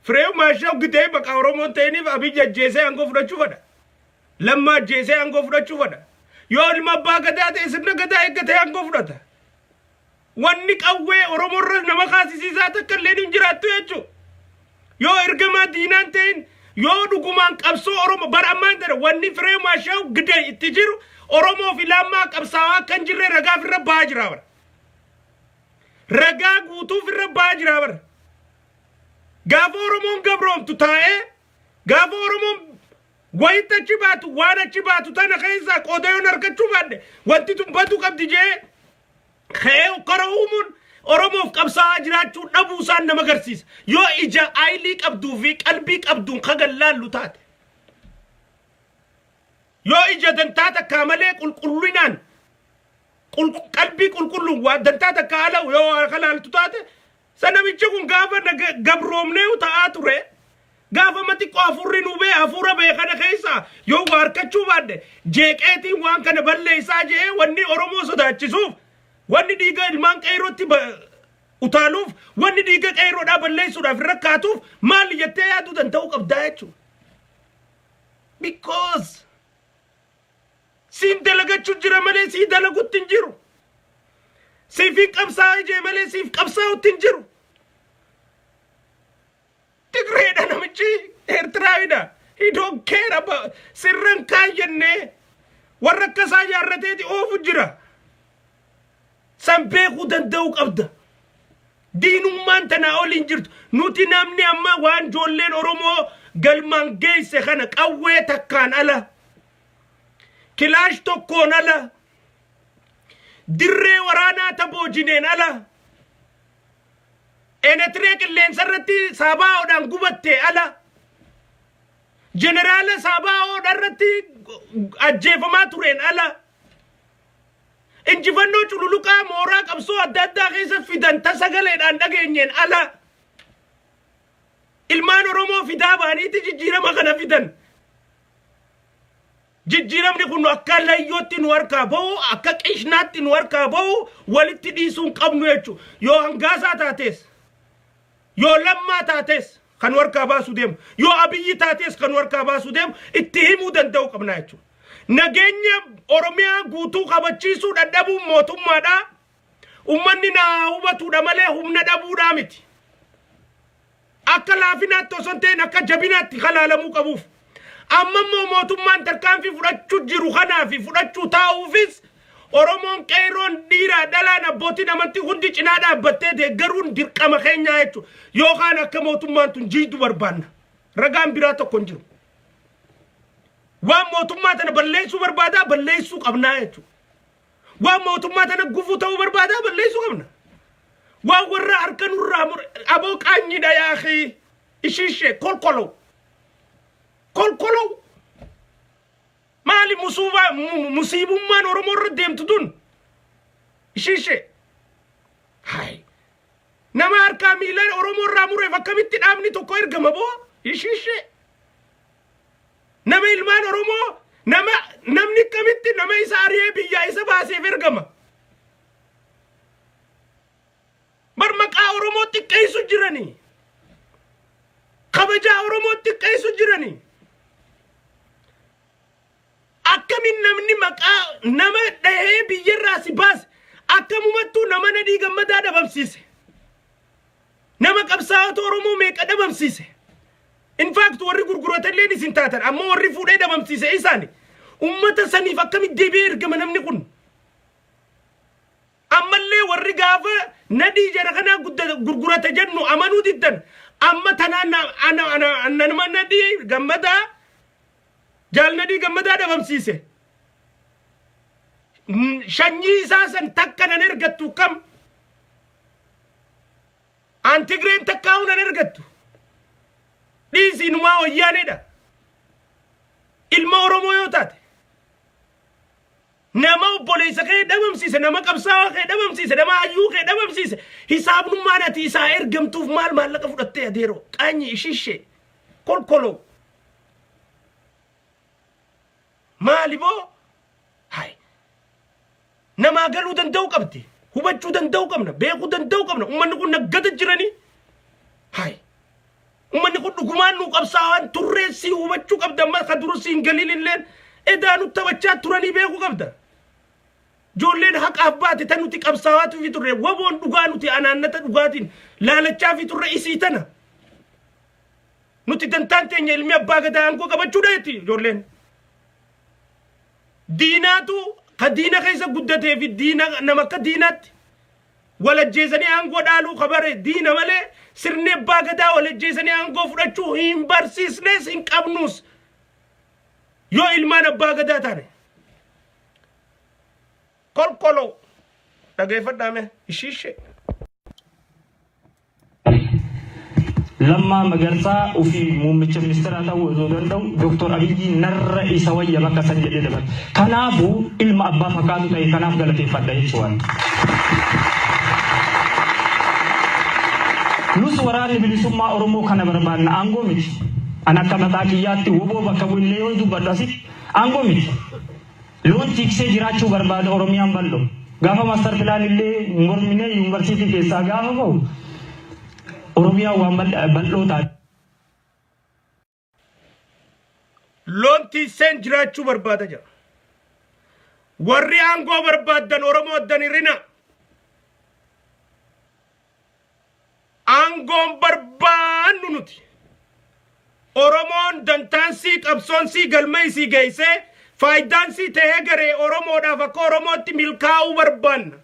Fireew Maashaw Gidee maqaa Oromoon ta'iniif Abiyyi ajjeesee aangoo fudhachuu fedha. Lammaa ajjeesee aangoo fudhachuu fedha. Yoo ilma abbaa gadaa ta'e, sirna gadaa eeggatee aangoo fudhata. Wanni qawwee Oromoorra nama kaasisiisaa takka illee hin jiraattu jechuudha. Yoo ergamaa diinaan ta'in, yoo dhugumaan qabsoo Oromoo bara ammaa hin ta'e, wanni Fireew Maashaw Gidee itti jiru Oromoo fi Lammaa qabsaa'aa akka hin jirre ragaa ofirra ba'aa jira bara. Ragaa guutuu ofirra ba'aa jira bara. Gaafa Oromoon gabroomtu taa'ee, gaafa Oromoon wayitti achi baatu, waan achi baatu tana keessaa qooda yoon argachuu baadhe wanti tun baduu qabdi jee ka'ee kara uumuun Oromoof qabsaa'aa jiraachuu dhabuu isaan nama agarsiisa. Yoo ija aayilii qabduu fi qalbii qabduun kagan laallu taate. Yoo ija dantaa takkaa malee qulqullinaan qalbii qulqulluun waa dantaa takkaa ala yoo waa kalaaltu taate, sa namichi kun gaafa gabroomnee ta'aa ture, gaafa ma xiqqoo hafuurri nu bee hafuura bee kana keessaa yoo waa harkachuu baadhe jeeqeetiin waan kana balleessaa jee, wanni Oromoo sodaachisuuf, wanni dhiiga ilmaan qeerrootti utaaluuf, wanni dhiiga qeerroodhaa balleessuudhaaf irra kaatuuf maali jettee yaaduu danda'uu qabdaa jechuudha. Because siin dalagachuu jira malee sii dalagutti hin jiru. Siif hin qabsaa'ee jee malee siif qabsaa'utti hin jiru. Tigreedha namichi, Eertiraawidha. He don't care about sirran kaayyannee warra akka isaa jaarrateeti oofu jira. San beekuu danda'uu qabda. Diinummaan tanaa ol hin jirtu. Nuti namni amma waan ijoolleen Oromoo galmaan geesse kana, qawwee takkaan ala, kilaash tokkoon ala, dirree waraanaa taboojineen ala, Enetiree qilleensa irratti saabaa'oodhaan gubatte ala, jeneraala saabaa'oodha irratti ajjeefamaa tureen ala, injifannoo cululuqaa mooraa qabsoo adda addaa keessa fidan tasagaleedhaan dhageenyeen ala, ilmaan Oromoo fidaa ba'aniiti jijjiirama kana fidan. Jijjiiramni kun akka layyootti nu harkaa bahu, akka qishnaatti nu harkaa bahu walitti dhiisuu hin qabnu jechuudha. Yoo Hangaasaa taates, yoo Lammaa taates kan nu harkaa baasuu deemu, yoo Abiyyi taates kan nu harkaa baasuu deemu itti himuu danda'uu qabna jechuudha. Nageenya Oromiyaa guutuu kabachiisuu dadhabuun mootummaadha. Uummanni naa hubatuudha malee humna dhabuudhaa miti. Akka laafinaatti osoo hin ta'in akka jabinaatti kalaalamuu qabuuf. Amma immoo mootummaan tarkaanfii fudhachuu jiru kanaa fi fudhachuu taa'uufis Oromoon qeerroon dhiiraa dhalaan abbootiin amantii hundi cinaa dhaabbattee deeggaruun dirqama keenyaa jechuudha. Yookaan akka mootummaan tun jiitu barbaanna. Ragaan biraa tokko hin jiru. Waan mootummaa tana balleessuu barbaadaa balleessuu qabnaa jechuudha. Waan mootummaa tana gufuu ta'uu barbaadaa balleessuu qabna. Waan warra harka nurraa mure aboo qaanyiidha yaa akii ishiishee kolkoloo kolkoloo maali musuubaa musiibummaan Oromoo irra deemtu tun ishiishee hayi nama harkaa miilaan Oromoo irraa mureef akkamitti dhaabni tokko ergama boo ishiishee nama ilmaan Oromoo nama namni akkamitti nama isa ari'ee biyyaa isa baaseef ergama. Bar maqaa Oromoo xiqqeessu jiranii. Kabajaa Oromoo xiqqeessu jiranii. Akkamiin namni maqaa nama dhahee biyyarraa si baase akkamumattuu nama Nadhii Gammadaa dhabamsiise. Nama qabsaa'ota Oromoo meeqa dhabamsiise. In fact warri gurguratalleen isin taatan ammoo warri fuudhee dhabamsiise isaani. Ummata saniif akkamitti deebi'ee ergama namni kun? Ammallee warri gaafa Nadhii jara kanaa gurgurata jennu amanuu diddan. Amma tanaan ana ana nama Nadhii Gammadaa jaal Nadhii Gammadaa dhabamsiise. Shanyii isaa san takka nan ergattu kam? An Tigreen takkaa'uu nan ergattu. Dhiisii numaa wayyaaneedha. Ilma Oromoo yoo taate. Nama obboleessa kee dhabamsiise, nama qabsaa'aa kee dhabamsiise, nama hayyuu kee dhabamsiise. Hisaabnummaan ati isaa ergamtuuf maal maallaqa fudhattee adeeroo? Qaanyi ishishee kolkoloo. Maali boo? Hai. Namaa galuu danda'uu qabdi. Hubachuu danda'uu qabna. Beekuu danda'uu qabna. Uummanni kun naggata jiranii. Hai. Uummanni kun dhugumaan nu qabsaa'aan turree si hubachuu qabda. Amma ka dura si hin galiin illeen edaa nu taphachaa turanii beekuu qabda. Ijoolleen haqaaf baate tan nuti qabsaa'aa fi turre waboon dhugaa nuti anaannata dhugaatiin laalachaa fi turre isii tana. Nuti dantaan teenya ilmi abbaa gadaa aangoo qabachuudha jetti ijoolleen. Diinaatu ka diina keessa guddatee fi diina nama akka diinaatti wal ajjeesanii aangoo dhaaluu ka bare diina malee sirni abbaa gadaa wal ajjeesanii aangoo fudhachuu hin barsiisnes hin qabnus yoo ilmaan abbaa gadaa taane. Kolkoloo dhageeffadhaa mee ishiishee. Lammaa Magarsaa ofii muummicha ministeeraa ta'uu osoo danda'u Dr. Abiyyi narra isa wayya bakka san jedhee dabale. Kanaafuu ilma abbaa fakkaatu ta'e kanaaf galateeffadha jechuudha. Nus waraanni bilisummaa Oromoo kana barbaanna aangoo miti. An akka mataa kiyyaatti woboo bakka bu'illee yoo dubbadhu asitti aangoo miti. Loon tiiksee jiraachuu barbaada Oromiyaan bal'oo. Gaafa master plan illee morminee yuunivarsiitii keessaa gaafa bahu Oromiyaan waan bal'oo taate. Loon tiikseen jiraachuu barbaada jedha. Warri aangoo barbaaddan Oromoo addan hir'ina. Aangoon barbaannu nuti. Oromoon dantaan sii qabsoon sii galma isii geessee faayidaan sii ta'ee garee Oromoodhaaf akka Oromootti milkaa'uu barbaanna.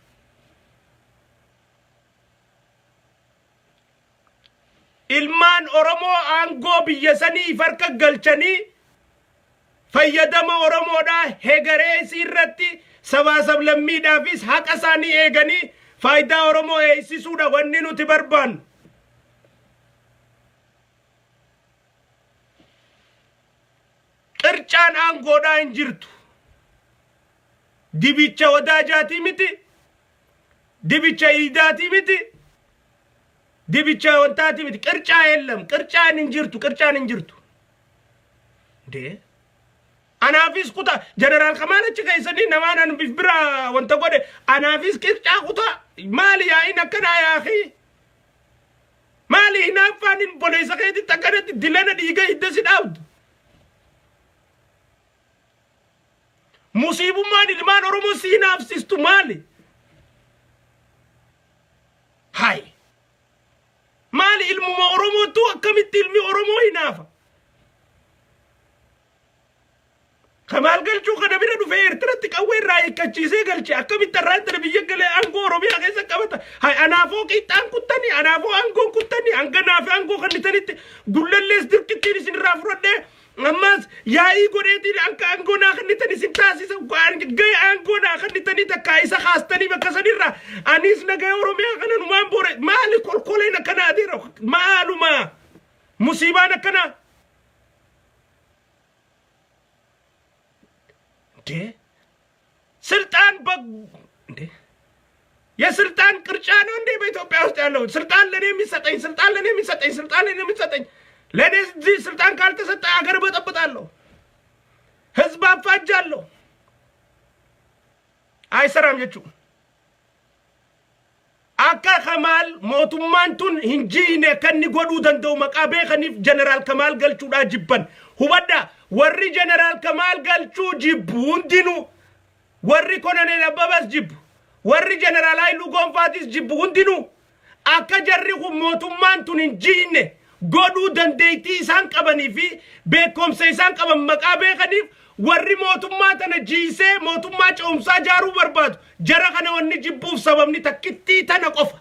Ilmaan Oromoo aangoo biyya sanii if harka galchanii fayyadama Oromoodhaa hegaree isii irratti sabaa sablammiidhaafis haqa isaanii eeganii faayidaa Oromoo eegsisuudha wanni nuti barbaannu. Qircaan aangoodhaa hin jirtu. Dibicha wadaajaatii miti. Dibicha iidaatii miti. Dibicha wantaatii miti. Qircaa yeellam. Qircaan hin jirtu. Qircaan hin jirtu. Dee. Anaafis kutaa jeneraal Kamaal achi keessanii namaan an bif bira wanta godhe anaafis qircaa kutaa maali yaa'iin akkanaa yaakii maali hinaaffaan hin boleessa keetitti akkanatti dilana dhiiga hidda si dhaabdu. Musiibummaan ilmaan Oromoo si hinaafsistu maali? Hayi. Maali ilmuma Oromootu akkamitti ilmi Oromoo hinaafa? Kamaal Galchuu kana bira dhufee Eertiratti qawwee irraa hiikkachiisee galche akkamitti irraa intala biyya galee aangoo Oromiyaa keessa qabata. Hay anaafoo qiixxaan kuttanii anaafoo aangoon kuttanii hanga naaf aangoo kennitanitti gullallees dirqittiin isin irraa fudhadhee Ammas yaa'ii godheetiin akka aangoo naa kennitan isin taasisa. Gahee aangoo naa kennitanii takkaa isa kaastanii bakka sanirraa anis nagaya Oromiyaa kana numaan boore. Maali kolkoleen akkanaa adeera? Maaluma musiibaan akkanaa? እንዴ ስልጣን እንዴ የስልጣን ቅርጫ ነው እንዴ በኢትዮጵያ ውስጥ ያለው? ስልጣን ለእኔ የሚሰጠኝ፣ ስልጣን ለእኔ የሚሰጠኝ፣ ስልጣን ለእኔ የሚሰጠኝ፣ ለእኔ እዚህ ስልጣን ካልተሰጠ ሀገር እበጠብጣለሁ፣ ህዝብ አፋጃለሁ። አይሰራም jechuudha. Akka Kamaal mootummaan tun hin jiine akka inni godhuu danda'u maqaa beekaniif Jeneraal Kamaal galchuudhaa jibban. Hubadhaa, warri Jeneraal Kamaal galchuu jibbu hundinuu, warri Koloneel Abbabas jibbu, warri Jeneraal Haayiluu Gonfaatis jibbu hundinuu, akka jarri kun mootummaan tun hin jiine godhuu dandeettii isaan qabanii fi beekumsa isaan qaban maqaa beekaniif, warri mootummaa tana jiisee mootummaa ce'umsaa jaaruu barbaadu jara kana wanni jibbuuf sababni takkittii tana qofa.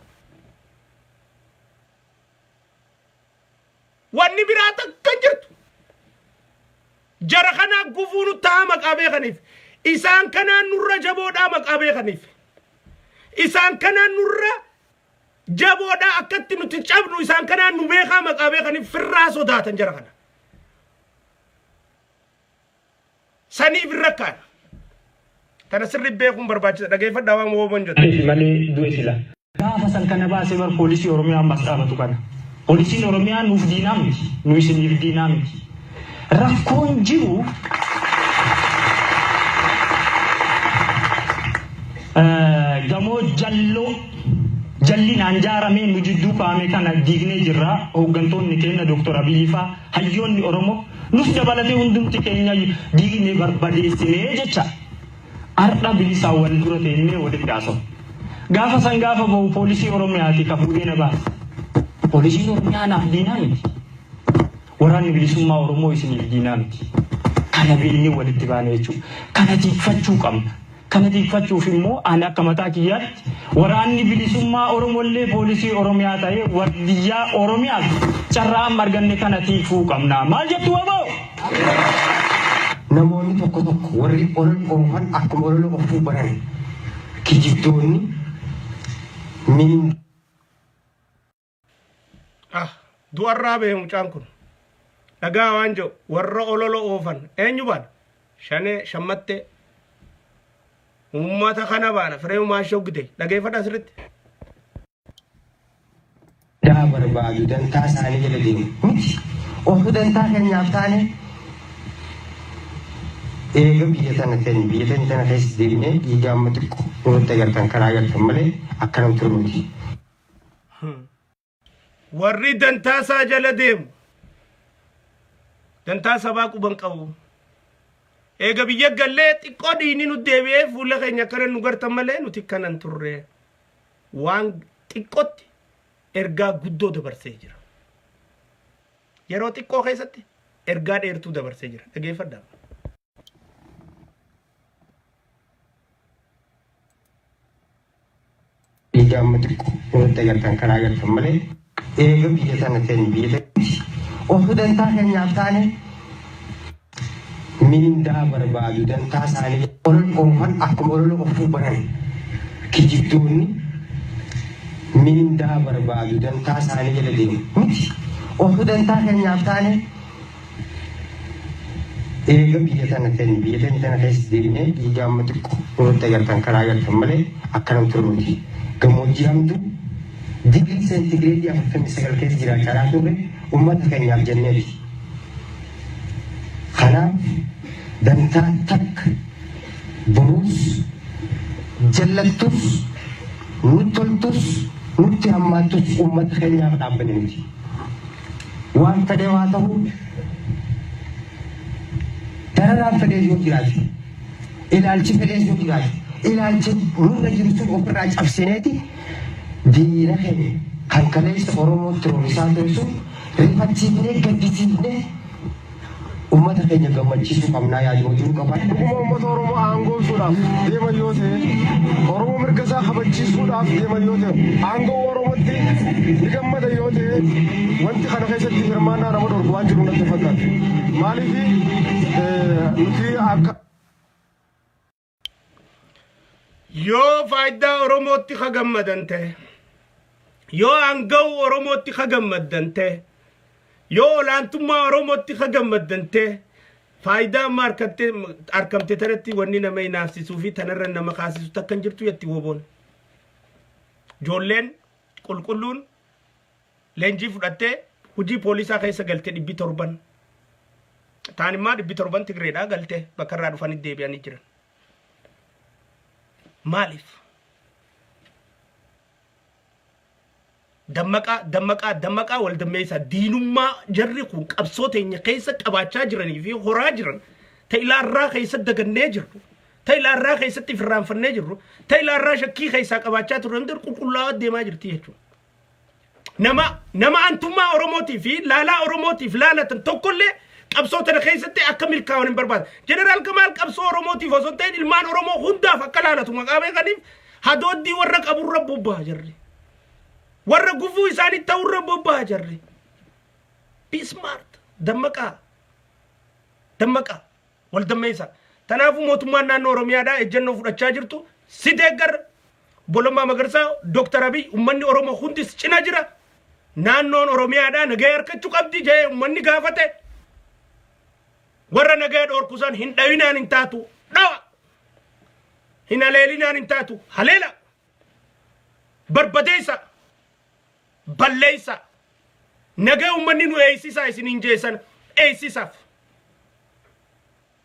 Wanni biraa takka hin jirtu. Jara kanaa gufuu nu ta'a maqaa beekaniif. Isaan kanaan nurra jaboodhaa maqaa beekaniif. Isaan kanaan nurra jaboodhaa, akkatti nuti cabnu isaan kanaan nu beekaa maqaa beekaniif firraa sodaatan jara kana. Saniif irra kaana. Tana sirri beekuun barbaachisa. Dhageeffadhaa waan wooban jettu. Malee du'e sila. Gaafa san kana baasee bar poolisii Oromiyaa ammas dhaabatu kana. Poolisiin Oromiyaa nuuf diinaa miti. Nu isiniif diinaa miti. Rakkoon jiru gamoo jalloo jallinaan ijaaramee nu jidduu kaa'ame kana diignee jirra. Hooggantoonni keenya Dooktor Abiyyi faa, hayyoonni Oromoo nus dabalatee hundumti keenya diignee barbadeessinee jecha. Har'a bilisaan wal dura teennee walitti haasa'u. Gaafa san gaafa bahu poolisii Oromiyaati ka fuudhee na baase. Poolisiin Oromiyaa naaf diinaa miti. Waraanni bilisummaa Oromoo isiniif diinaa miti. Kana beeknee walitti baane jechuudha. Kana tiikfachuu qabna. Kana tiikfachuuf immoo ani akka mataa kiyyaatti waraanni bilisummaa Oromollee poolisii Oromiyaa ta'ee wardiyyaa Oromiyaati. Carraa amma arganne kana tiikfuu qabna. Maal jettu, waboo? Namoonni tokko tokko warri olola oofan akkuma olola oofuu baran kijibdoonni min Ah, du'arraa bahe mucaan kun. Dhagaa waan jedhu, warra olola oofan eenyu baana? Shanee shammattee. Uummata kana baana firee maashoo gite. Dhageeffadhaa sirriitti. daa barbaadu dantaa isaanii jala deemu miti. Ofu dantaa keenyaaf taane eega biyya tana teenya biyya teenya tana keessa deemnee dhiiga amma xiqqoo nurratti agartan karaa agartan malee akkanam turu miti. Warri dantaa isaa jala deemu dantaa sabaa quban qabu. Eega biyya gallee xiqqoo dhiini nu deebi'ee fuula keenya akkana nu gartan malee nuti kanan turre. Waan xiqqootti ergaa guddoo dabarsee jira. Yeroo xiqqoo keessatti ergaa dheertuu dabarsee jira. Dhageeffadhaa. Dhiiga amma xiqqoo nurratti agartan karaa agartan malee eega biyya tana teenya biyya tana ofu dantaa keenyaaf taane mindaa barbaadu dantaa isaanii olola oofan akkuma olola oofuu baran kijibdoonni mindaa barbaadu dantaa isaanii jala deemu miti. Ofu dantaa keenyaaf taane eega biyya tana teenya biyya teenya tana keessa deemnee dhiiga amma xiqqoo nurratti agartan karaa agartan malee akkanam turu miti. Gammoojjii hamtuu digirii seentigireedii 49 keessa jiraachaa turre uummata keenyaaf jenneeti. Kanaaf dantaa takka boruus jallattus, nutti toltus, nutti hammaattus, uummata keenyaaf dhaabbanne miti. Waan fedhee waa ta'u, dararaan fedhee yoo jiraate, ilaalchi fedhee yoo jiraate, ilaalchi nurra jiru sun ofirraa cabsineeti diina keenya kan kaleessa Oromootti roorrisaa ture sun rifachiifnee gaddisiifnee. Uummata keenya gammachiisuu qabnaa yaaduma jiru qaba. Dhuguma uummata Oromoo aangoomsuudhaaf deeman yoo ta'e, Oromoo mirga isaa kabachiisuudhaaf deeman yoo ta'e, aangoo Oromootti ni gammada yoo ta'e, wanti kana keessatti hirmaannaa nama dhorku waan jiru natti fakkaata. Maaliif nuti akka Yoo faayidaa Oromootti ka gammadan ta'e, yoo aanga'uu Oromootti ka gammaddan ta'e, yoo olaantummaa Oromootti ka gammaddan ta'e, faayidaa amma arkamte tanatti wanni nama hinaafsisuu fi tanarra nama kaasisu takka hin jirtu jetti woboon. Ijoolleen qulqulluun leenjii fudhattee hojii poolisaa keessa galte 700. Taan immoo 700 Tigreedhaa galte bakka irraa dhufanii deebi'anii jiran. Maaliif? Dammaqaa, dammaqaa, dammaqaa wal dammeessaa. Diinummaa jarri kun qabsoo teenya keessa qabaachaa jiranii fi horaa jiran ta ilaarraa keessa dagannee jirru, ta ilaarraa keessatti firraanfannee jirru, ta ilaarraa shakkii keessaa qabaachaa turre hundi qulqullaa'aa deemaa jirti jechuudha. Nama antummaa Oromootii fi laalaa Oromootiif laalatan tokkollee qabsoo tana keessatti akka milkaa'an hin barbaadu. Jeneraal Kamaal qabsoo Oromootiif osoo hin ta'in ilmaan Oromoo hundaaf akka laalatu maqaa beekaniif hadooddii warra qaburra bobba'a jarri. Warra gufuu isaanii ta'urra bobba'a jarri. Be smart. Dammaqaa. Dammaqaa. Wal dammeessa. Kanaafuu mootummaan naannoo Oromiyaadhaa ejjennoo fudhachaa jirtu si deeggarra. Bolommaa Magarsaa, Dooktar Abiy, uummanni Oromoo hundis cina jira. Naannoon Oromiyaadhaa nagaya harkachuu qabdi jedhee uummanni gaafate. Warra nagaya dhoorku san hin dhawinaan hin taatu. Dhawa! Hin haleelinaan hin taatu. Haleela! Barbadeessa! Balleessa! Nagaya uummanni nu eeysisaa isiniin jeessan eeysisaaf.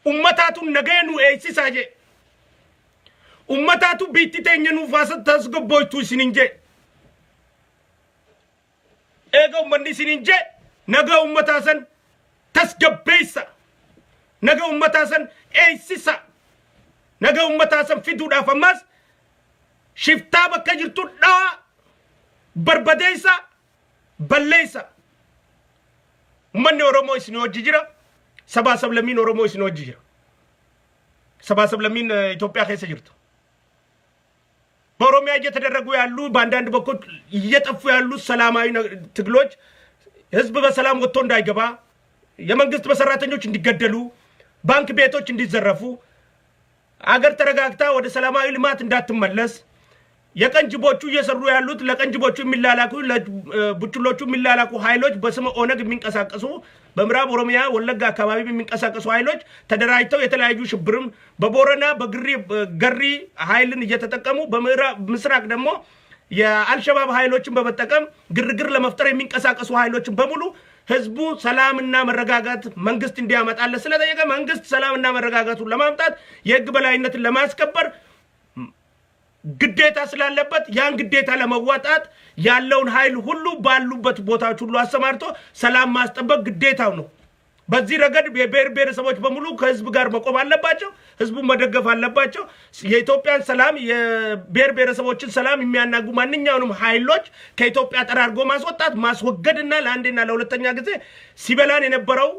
Ummataatu nagaya nu eeysisaa jee. Ummataatu biitti teenya nuuf haasa tasgabboytu isiniin jee. Eega ummanni isiniin jee nagaa ummataa san tasgabbeessa. Nagaa ummataa san eeysisa. Nagaa ummataa san fiduudhaaf ammas shiftaa bakka jirtu dhawaa barbadeessa balleessa. Ummanni Oromoo isin hojii jira. Sabaa sablammiin Oromoo isin hojii jira. Sabaa sablammiin Itoophiyaa keessa jirtu. በኦሮሚያ እየተደረጉ ያሉ በአንዳንድ በኩል እየጠፉ ያሉ ሰላማዊ ትግሎች ህዝብ በሰላም ወጥቶ እንዳይገባ፣ የመንግስት በሰራተኞች እንዲገደሉ፣ ባንክ ቤቶች እንዲዘረፉ፣ አገር ተረጋግታ ወደ ሰላማዊ ልማት እንዳትመለስ የቀን ጅቦቹ እየሰሩ ያሉት ለቀን ጅቦቹ የሚላላኩ ለቡችሎቹ የሚላላኩ ኃይሎች በስመ ኦነግ የሚንቀሳቀሱ በምዕራብ ኦሮሚያ ወለጋ አካባቢ የሚንቀሳቀሱ ኃይሎች ተደራጅተው የተለያዩ ሽብርም በቦረና በግሪ ገሪ ኃይልን እየተጠቀሙ በምዕራብ ምስራቅ ደግሞ የአልሸባብ ኃይሎችን በመጠቀም ግርግር ለመፍጠር የሚንቀሳቀሱ ኃይሎችን በሙሉ ህዝቡ ሰላምና መረጋጋት መንግስት እንዲያመጣለት ስለጠየቀ መንግስት ሰላምና መረጋጋቱን ለማምጣት የህግ በላይነትን ለማስከበር ግዴታ ስላለበት ያን ግዴታ ለመወጣት ያለውን ኃይል ሁሉ ባሉበት ቦታዎች ሁሉ አሰማርቶ ሰላም ማስጠበቅ ግዴታው ነው። በዚህ ረገድ የብሔር ብሔረሰቦች በሙሉ ከህዝብ ጋር መቆም አለባቸው። ህዝቡን መደገፍ አለባቸው። የኢትዮጵያን ሰላም የብሔር ብሔረሰቦችን ሰላም የሚያናጉ ማንኛውንም ኃይሎች ከኢትዮጵያ ጠራርጎ ማስወጣት ማስወገድና ለአንዴና ለሁለተኛ ጊዜ ሲበላን የነበረው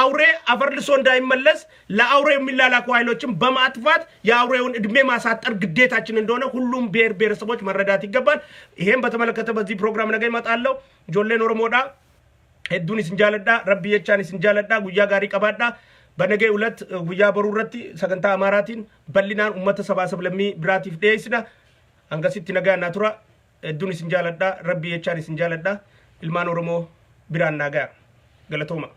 አውሬ አፈር ልሶ እንዳይመለስ ለአውሬ የሚላላኩ ኃይሎችን በማጥፋት የአውሬውን እድሜ ማሳጠር ግዴታችን እንደሆነ ሁሉም ብሔር ብሔረሰቦች መረዳት ይገባል። ይሄን በተመለከተ በዚህ ፕሮግራም ነገ እመጣለሁ። Ijoolleen Oromoodhaa hedduun isin jaaladha. Rabbi jechaan isin jaaladha. Guyyaa gaarii qabaadha. በነገ ዕለት guyyaa boruu irratti sagantaa Amaaraatiin bal'inaan ummata sabaa sablammii biraatiif dhiyeessina. Hangasitti nagaa naa tura. Hedduun isin jaaladha. Rabbi jechaan isin jaaladha. Ilmaan Oromoo biraan naa gaya. Galatooma.